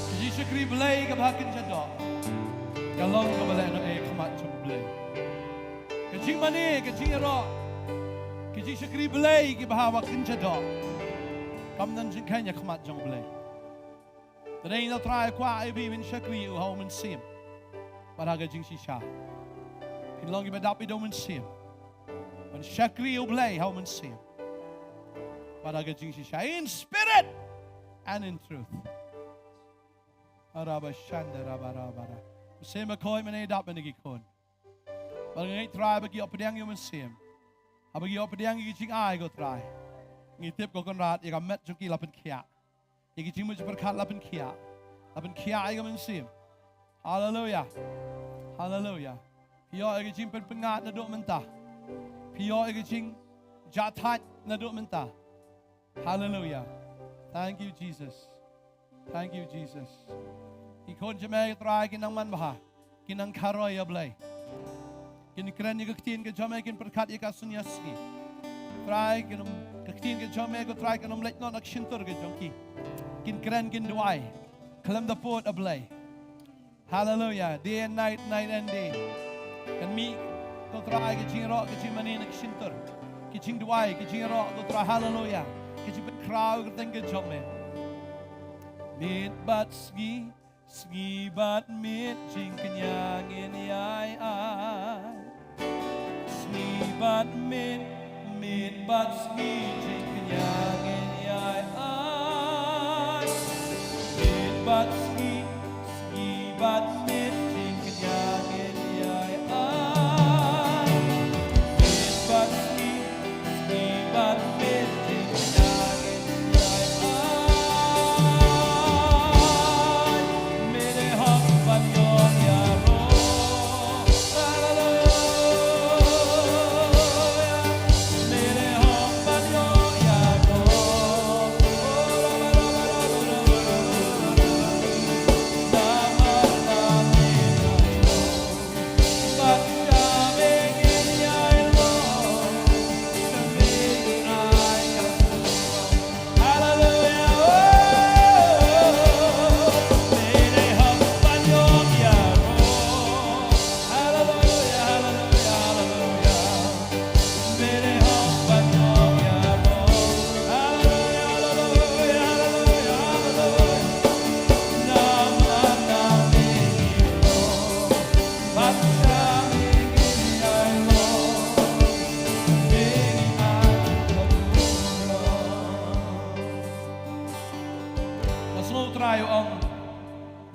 Ka jingshakri Blei kaba ha kynja doh ka long kaba lehnoh ha khmat jong Blei. Ka jingmane, ka jingïaroh, ka jingshakri Blei kiba ha kynja doh kam don jingkheiñ ha khmat jong Blei. Te dei na Trai kwah ïa phi ban shakri ïa U ha U Mynsiem bad ha ka jingshisha. Phin long kiba dap ïa U Mynsiem ban shakri ïa U Blei ha U Mynsiem bad ha ka jingshisha, in spirit and in truth. Araba shanda raba raba ra. Mynsiem Bakhuid, mane dap ïa ki khun. Bad nga ngeit Trai ba ki ïoh pdiang ïa U Mynsiem. Haba ki ïoh pdiang ïa ki jingai, ko Trai, ngi tip, ko Kynrad, ïa ka met jong ki la pynkhiah. Ïa ki jingmut jingpyrkhat la pynkhiah. La pynkhiah ïa ka mynsiem. Haleluya. Haleluya. Phi ïoh ïa ka jingpynpyngngad naduh mynta. Phi ïoh ïa ka jingjahthait naduh mynta. Haleluya. Thank you, Jesus. Thank you, Jesus. Ki khun jong Me, Trai, kin nang man bha. Kin nang khar roi ïa Blei. Kin kren ïa ka ktien ka jong Me, kin pyrkhat ïa ka sunya sngi. Trai, kin ym, ka ktien ka jong Me, ko Trai, kan ym leit noh na ka shyntur ka jong ki. Kin kren, kin duwai khlem da pud, A Blei. Haleluya. Day and night, night and day. Kan mih, ko Trai, ka jingïaroh, ka jingmane na ka shyntur. Ka jingduwai, ka jingïaroh, ko Trai, haleluya. Ka jingpynkhraw ka kyrteng ka jong Me. Miet bad sngi, sngi bad miet, jingkñia ngin ïai ai. Sngi bad miet, miet bad sngi, jingkñia ngin ïai ai. Miet bad sngi, sngi bad miet, jingkñia ngin ïai ai. Miet bad sngi, sngi bad miet, jingkñia ngin ïai ai.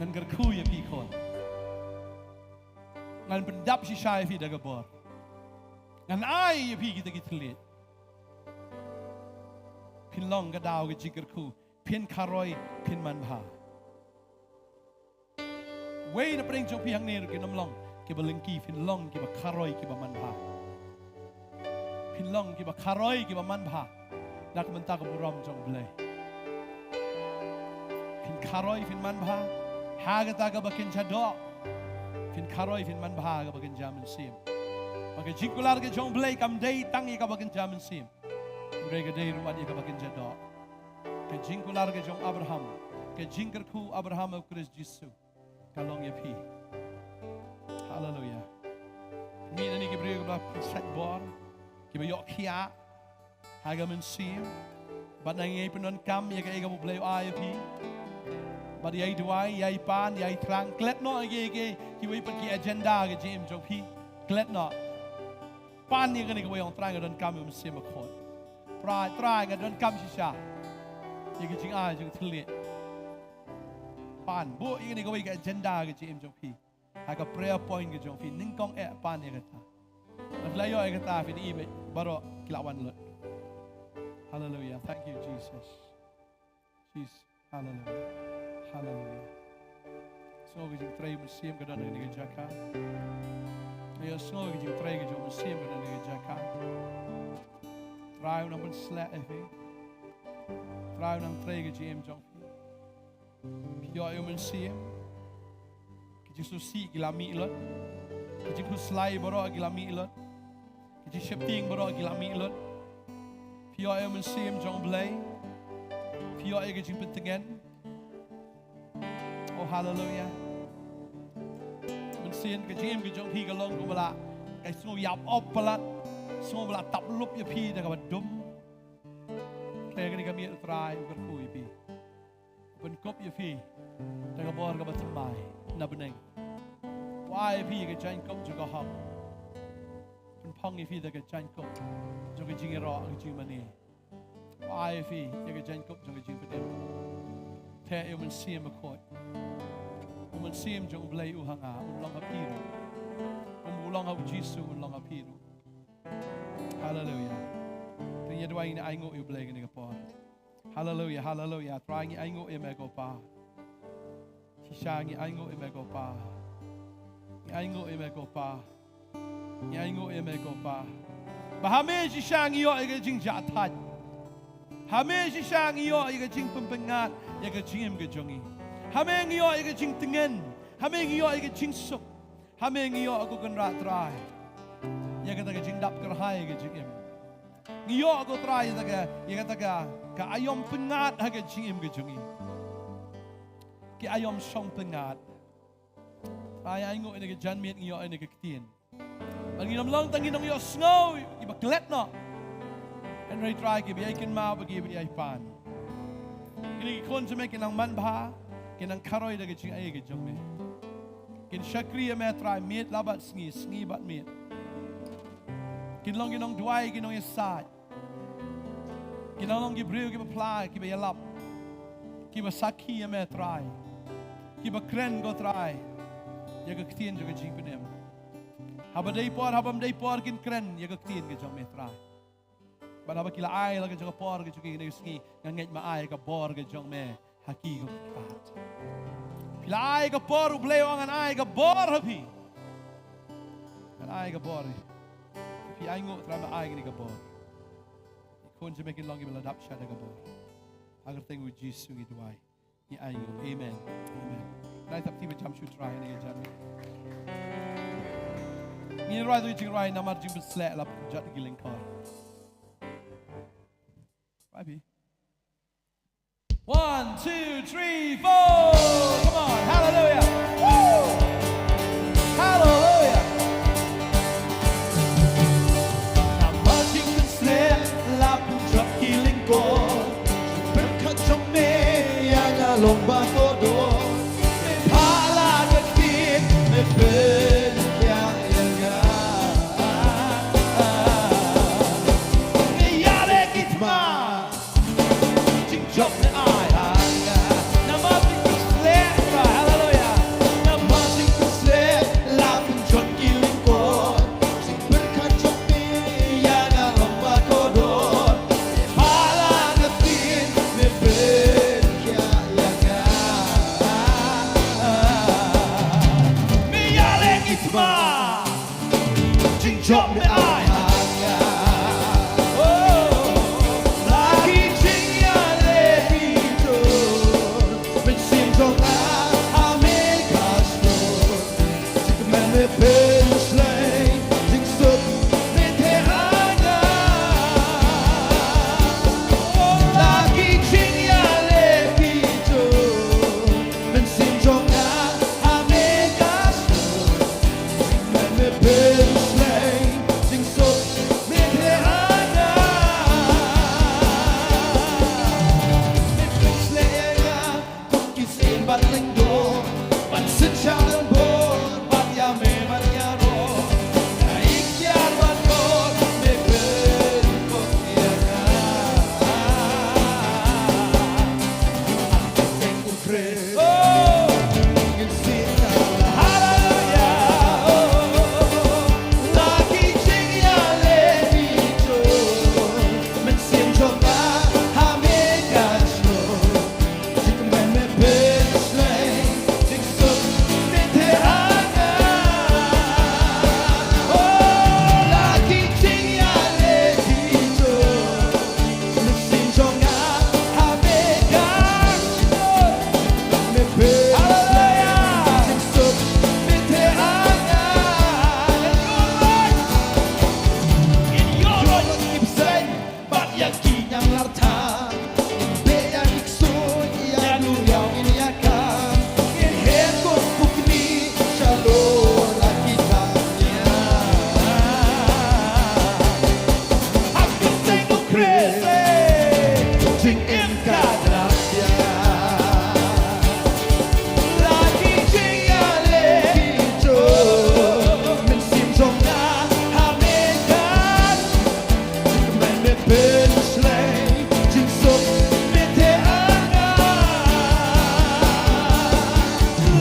Ngan kyrkhu ïa phi khun. Ngan pyndap shisha ïa phi da ka bor. Ngan ai ïa phi kita ki thylliej. Phin long ka daw ka jingkyrkhu. Phin kharoi, phin manbha. Wei na pdeng jong phi hangne ruh kin ym long kiba lyngkhi, phin long kiba kharoi, kiba manbha. Phin long kiba kharoi, kiba manbha na ka bynta ka burom jong U Blei. Phin kharoi, phin manbha ha kata kaba kynja doh. Phin kharoi, phin manbha ha kaba kynja mynsiem. Ba ka jingkular ka jong U Blei kam dei tang ïa kaba kynja mynsiem, hynrei ka dei ruh ïa kaba kynja doh. Ka jingkular ka jong Abraham, ka jingkyrkhu Abraham ha U Khrist Jisu, ka long ïa phi. Haleluia. Mih na kine ki briew kiba pynsait bor, kiba ïoh khiah ha ka mynsiem, bad ngi ïai pyndonkam ïa kaei kaba U Blei u ai ïa phi. Bad ïai duwai, ïai pan, ïai thrang, klet noh ïa ki, ïa ki, kiwei pat ki agenda ka jingim jong phi. Klet noh. Pan ïa kane kaba ong, Trai, nga donkam ïa U Mynsiem Bakhuid. Trai, Trai, nga donkam shisha ïa ka jingai jong thylliej. Pan, buh ïa kane kawei ka agenda ka jingim jong phi ha ka prayer point ka jong phi. Nyngkong eh pan ïa kata. Lada phi la ïoh ïa kata, phin ïohi ba baroh ki la wan lut. Haleluia. Thank you, Jesus. Jesus. Haleluia. Haleluia. Sngew ka jingtrei mynsiem ka don ha kane ka jaka. Ïa, sngew ka jingtrei ka jong U Mynsiem ka don ha kane ka jaka. Trai, u nang pynshlur ïa phi. Trai, u nang trei ka jingim jong phi. Phi ïoh ïa U Mynsiem, ki jingsngewsih ki la mih lut. Ki jingkhuslai baroh ki la mih lut. Ki jingsheptieng baroh ki la mih lut. Phi ïoh ïa U Mynsiem jong U Blei. Phi ïoh ïa ka jingpyntngen. Oh, haleluia. Mynsiem, ka jingim ka jong phi ka long kumba la ka sngew ïap op palat. Sngew ba la tap lup ïa phi da kaba dum. Te kane ka miet, Trai, u kyrkhu ïa phi. Pynkup ïa phi da ka bor kaba thymmai na bneng. U ai ïa phi ka jaiñkup jong ka hok. Pynphong ïa phi da ka jaiñkup jong ka jingïaroh, ka jingmane. U ai ïa phi ïa ka jaiñkup jong ka jingpynim. Te ïa U Mynsiem Bakhuid. U Mynsiem jong U Blei u ha nga, un long ha phi ruh. Kum u long ha U Jisu, un long ha phi ruh. Haleluia. Te ngin ïa duwai, ngin ïa ainguh ïa U Blei kane ka por. Haleluia, haleluia. Trai, ngi ainguh ïa me ko Pa. Shisha ngi ainguh ïa me ko Pa. Ngi ainguh ïa me ko Pa. Ngi ainguh ïa me ko Pa. Ba ha me shisha ngi ïoh ïa ka jingjahthait. Ha me shisha ngi ïoh ïa ka jingpynpyngngad ïa ka jingim ka jong ngi. Ha me ngi ïoh ïa ka jingtngen. Ha me ngi ïoh ïa ka jingsuk. Ha me ngi ïoh ko Kynrad Trai ïa kata ka jingdap kyrhai ka jingim. Ngi ïoh ko Trai ïa kata ka, ïa kata ka, ka aïom pyngngad ha ka jingim ka jong ngi. Ki aïom shong pyngngad. Trai, ainguh ïa kane ka janmiet ngi ïoh ïa kane ka ktien. Ba ngin ym long tang ki nongïohsngew kiba klet noh, hynrei Trai, kiba ïai kynmaw bad kiba ïai pan. Kine ki khun jong me ki nang manbha, ki nang kharoi da ka jingai ka jong me. Kin shakri ïa me Trai, miet la bad sngi, sngi bad miet. Kin long ki nongduwai, ki nongïasaid. Ki nang long ki briew kiba phla, kiba ïalap, kiba sakhi ïa me Trai, kiba kren ko Trai ïa ka ktien jong ka jingpynim. Haba dei por, haba ym dei por, kin kren ïa ka ktien ka jong me Trai. Bad haba ki la ai la ka jong ka por ka jong ki kine ki sngi, nga ngeit ma ai ka bor ka jong me ha ki ko Kynrad. Phi la ai ka bor, U Blei u ong ngan ai ka bor ha phi. Ngan ai ka bor. Phi ainguh Trai, ma ai kane ka bor. Ki khun jong me kin long kiba la dap sha da ka bor. Ha ka kyrteng U Jisu ngi duwai. Ngi ainguh. Amen. Amen. Nai tap ti ba jam shu Trai ne jam. Ngi rwai tu jingrwai namar jingpynshlur la jot ki lyngkor. Bye, Phi. One, two, three, four. Come on, hallelujah. Woo! Hallelujah. Namar jingpynshlur la pynjot ki lyngkor. Pynkhot jong me ïa nga long ba kordor. Me pha la ka ktien, me pynïaid ïa nga. Me ïaleh ki thma. Jingjop ne ai ha nga. Namar jingpynshlur ka. Hallelujah. Ïa ki ñianglartha, ngin beh ïa ki ksuid, ïa duriaw ngin ïakam, ngin her kum pukni, shalor la ki thang ïa. Ha kyrteng u Khrist, jingim ka dap ïa. La ki jingïaleh ki jong mynsiem jong nga ha me ka Jingkmen me pynshlei, jingsuk me theh ïa nga.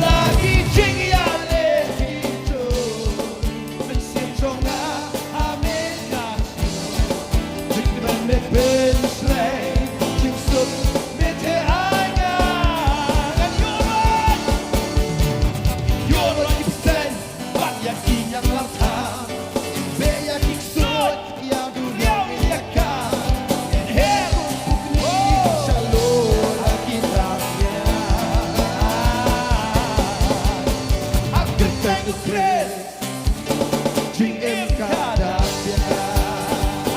La ki jingïaleh ki jong mynsiem jong nga ha me ka. Jingkmen me pynshlei, jingsuk me theh ïa nga. Ngan ïoh rai, ïoh rai ki bseiñ bad ïa ki ñianglartha. Beh ïa ki ksuid, ïa duriaw ïa ka. Her kum pukni, shalor la ki thang ïa. Ha kyrteng u Khrist, jingim ka dap ïa.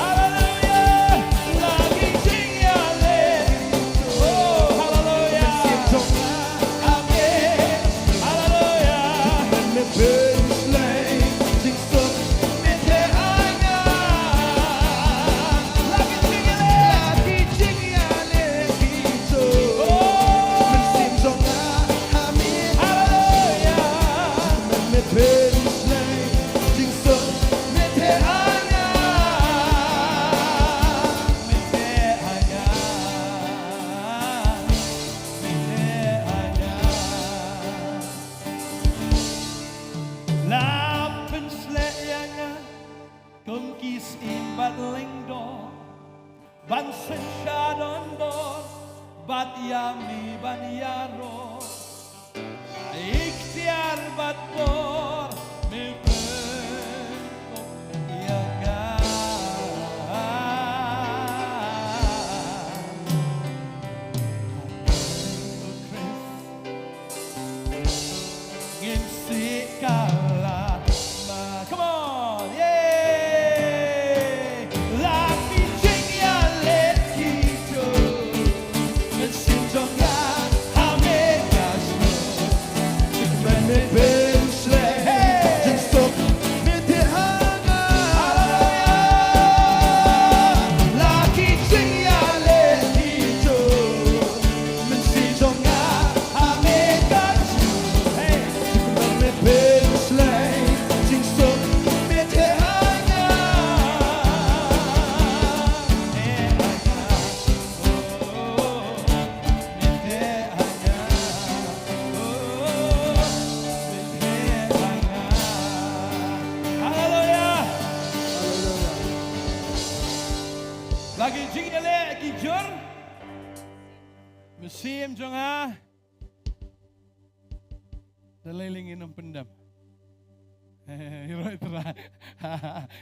Haleluya. La ki jingïaleh. Oh, haleluya. Amen. Haleluya. Jingkmen me pynshlei, jingsuk me theh ïa nga. La ki jingïaleh, la ki jingïaleh ki jong mynsiem jong nga ha me. Haleluya. Jingkmen me pynshlei, jingsuk me theh ïa nga. Me theh ïa nga. Me theh ïa nga. La pynshlei ïa nga kum ki syiem bad lyngdoh, ban synshar donbor bad ïa me ban ïaroh. Iktiar bad bor me pynkup ïa nga. Ngin sih kylla ma. Come on, yeah. La ki jingïaleh ki jong mynsiem jong nga ha me ka shnong. Jingkmen me pynshlei, hey, jingsuk me theh ïa nga. Haleluya. La ki jingïaleh ki jong mynsiem jong nga ha me ka shnong. Hey, jingkmen me pynshlei, jingsuk me theh ïa nga. Theh ïa nga. Oh, oh, oh, theh ïa nga. Haleluya. Haleluya. La ki jingïaleh ki jong mynsiem jong nga. Da lei lei ngin ym pyndem. Ïaroh ïa u Trai.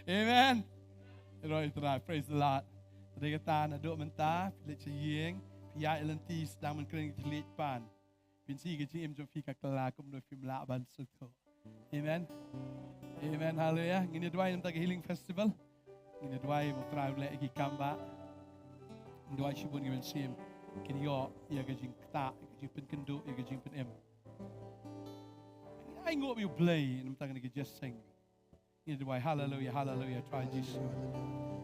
Amen. Ïaroh ïa u Trai. Praise the Lord. Te dei kata naduh mynta phi leit sha ïing, phi ïaid lynti, sdang ban kren ki khlieh pan. Phin sa ïohi ka jingim jong phi ka kylla kumno phim lah ban sngewthuh. Amen. Amen. Haleluya. Ngin ïa duwai na ka bynta ka Healing Festival. Ngin ïa duwai ba U Trai un leh ïa ki kam ba. Ngin duwai shibun, ngin mynsiem kin ïoh ïa ka jingktah, ïa ka jingpynkynduh, ïa ka jingpynim. Ai nguh ïa U Blei na ka bynta kane ka jingïaseng. Ngin duwai, haleluya, haleluya, Trai Jisu.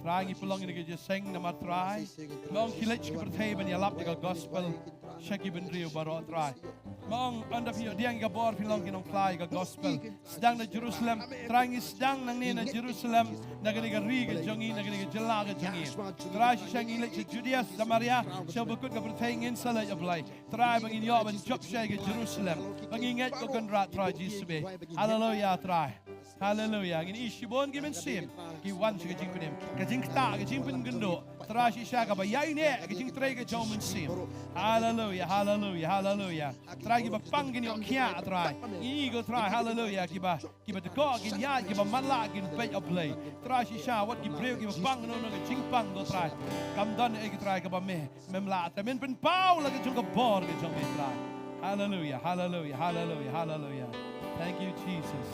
Trai, ngi pynlong ïa kane ka jingïaseng namar Trai, ma ong ki leit sha ki pyrthei ban ïalap ïa ka gospel sha ki bynriew baroh Trai. Ma ong ynda phi ïoh pdiang ïa ka bor phin long ki nongphla ïa ka gospel. Sdang na Jerusalem, Trai, ngi sdang nangne na Jerusalem, na kane ka ri ka jong ngi, na kane ka jylla ka jong ngi. Trai, shisha ngi leit sha Judia, Samaria, sha bakut ka pyrthei, ngin sa leit, A Blei. Trai, ba ngin ïoh ban jop sha ka Jerusalem, ba ngin ngeit, Ko Kynrad, Trai Jisu. Haleluya, Trai. Haleluya. Ngin ïohi shibun ki mynsiem ki wan sha ka jingpynim, ka jingktah, ka jingpynkynduh. Trai, shisha kaba ïaineh ka jingtrei ka jong u Mynsiem. Haleluya, haleluya, haleluya. Trai, kiba pang kin ïoh khiah, Trai. Ngi, Ko Trai, haleluya, kiba, kiba dkoh kin ïaid, kiba matlah kin peit, A Blei. Trai, shisha wat ki briew kiba pang, no, no, ka jingpang, Ko Trai, kam don ei, Ko Trai, kaba me mem lah, te men pynpaw la ka jong ka bor ka jong me, Trai. Haleluya, haleluya, haleluya, haleluya. Thank you, Jesus.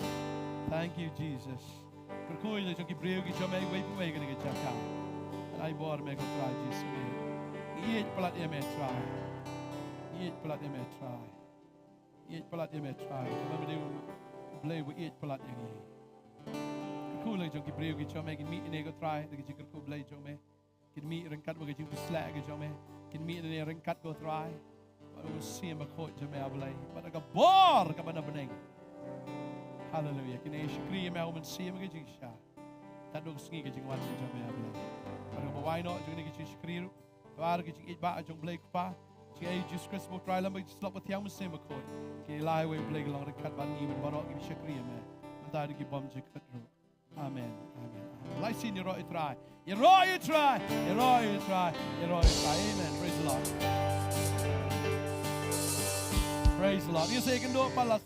Thank you, Jesus. Kyrkhu ïa la jong ki briew ki jong me uwei pa uwei ha kane ka jaka. Ai bor me ko Trai Jisu. Ïeit palat ïa me Trai. Ïeit palat ïa me Trai. Ïeit palat ïa me Trai. Ba me dei u Blei ba ïeit palat ïa ngi. Kyrkhu la jong ki briew ki jong me, kin mih ïa ne ko Trai da ki jingkyrkhu Blei jong me. Kin mih ryngkat bad ka jingpynshlur ka jong me. Kin mih ïa ne ryngkat ko Trai bad u Mynsiem Bakhuid jong me A Blei, bad ka bor kaba na bneng. Haleluya. Kin ïa shakri ïa me ha u Mynsiem ka jingshisha. Tad u sngi ka jingwan ka jong me A Blei. Bad kaba wai noh jong ne ka jingshakri ruh, bad ka jingïeit ba jong Blei Kpa, jong U Jisu Khrist U Trai lem bad ka jingïasyllok ba thiang Mynsiem Bakhuid, kin ïa la iwei Blei ka long ryngkat bad ngi bad baroh ki shakri ïa me mynta da ki bym jingkhuid ruh. Amen. Amen. Amen. Lai sien ïaroh ïa u Trai. Ïaroh ïa u Trai. Ïaroh ïa u Trai. Ïaroh ïa u Trai. Amen. Praise the Lord. Praise the Lord. Ïa sa ïakynduh pat la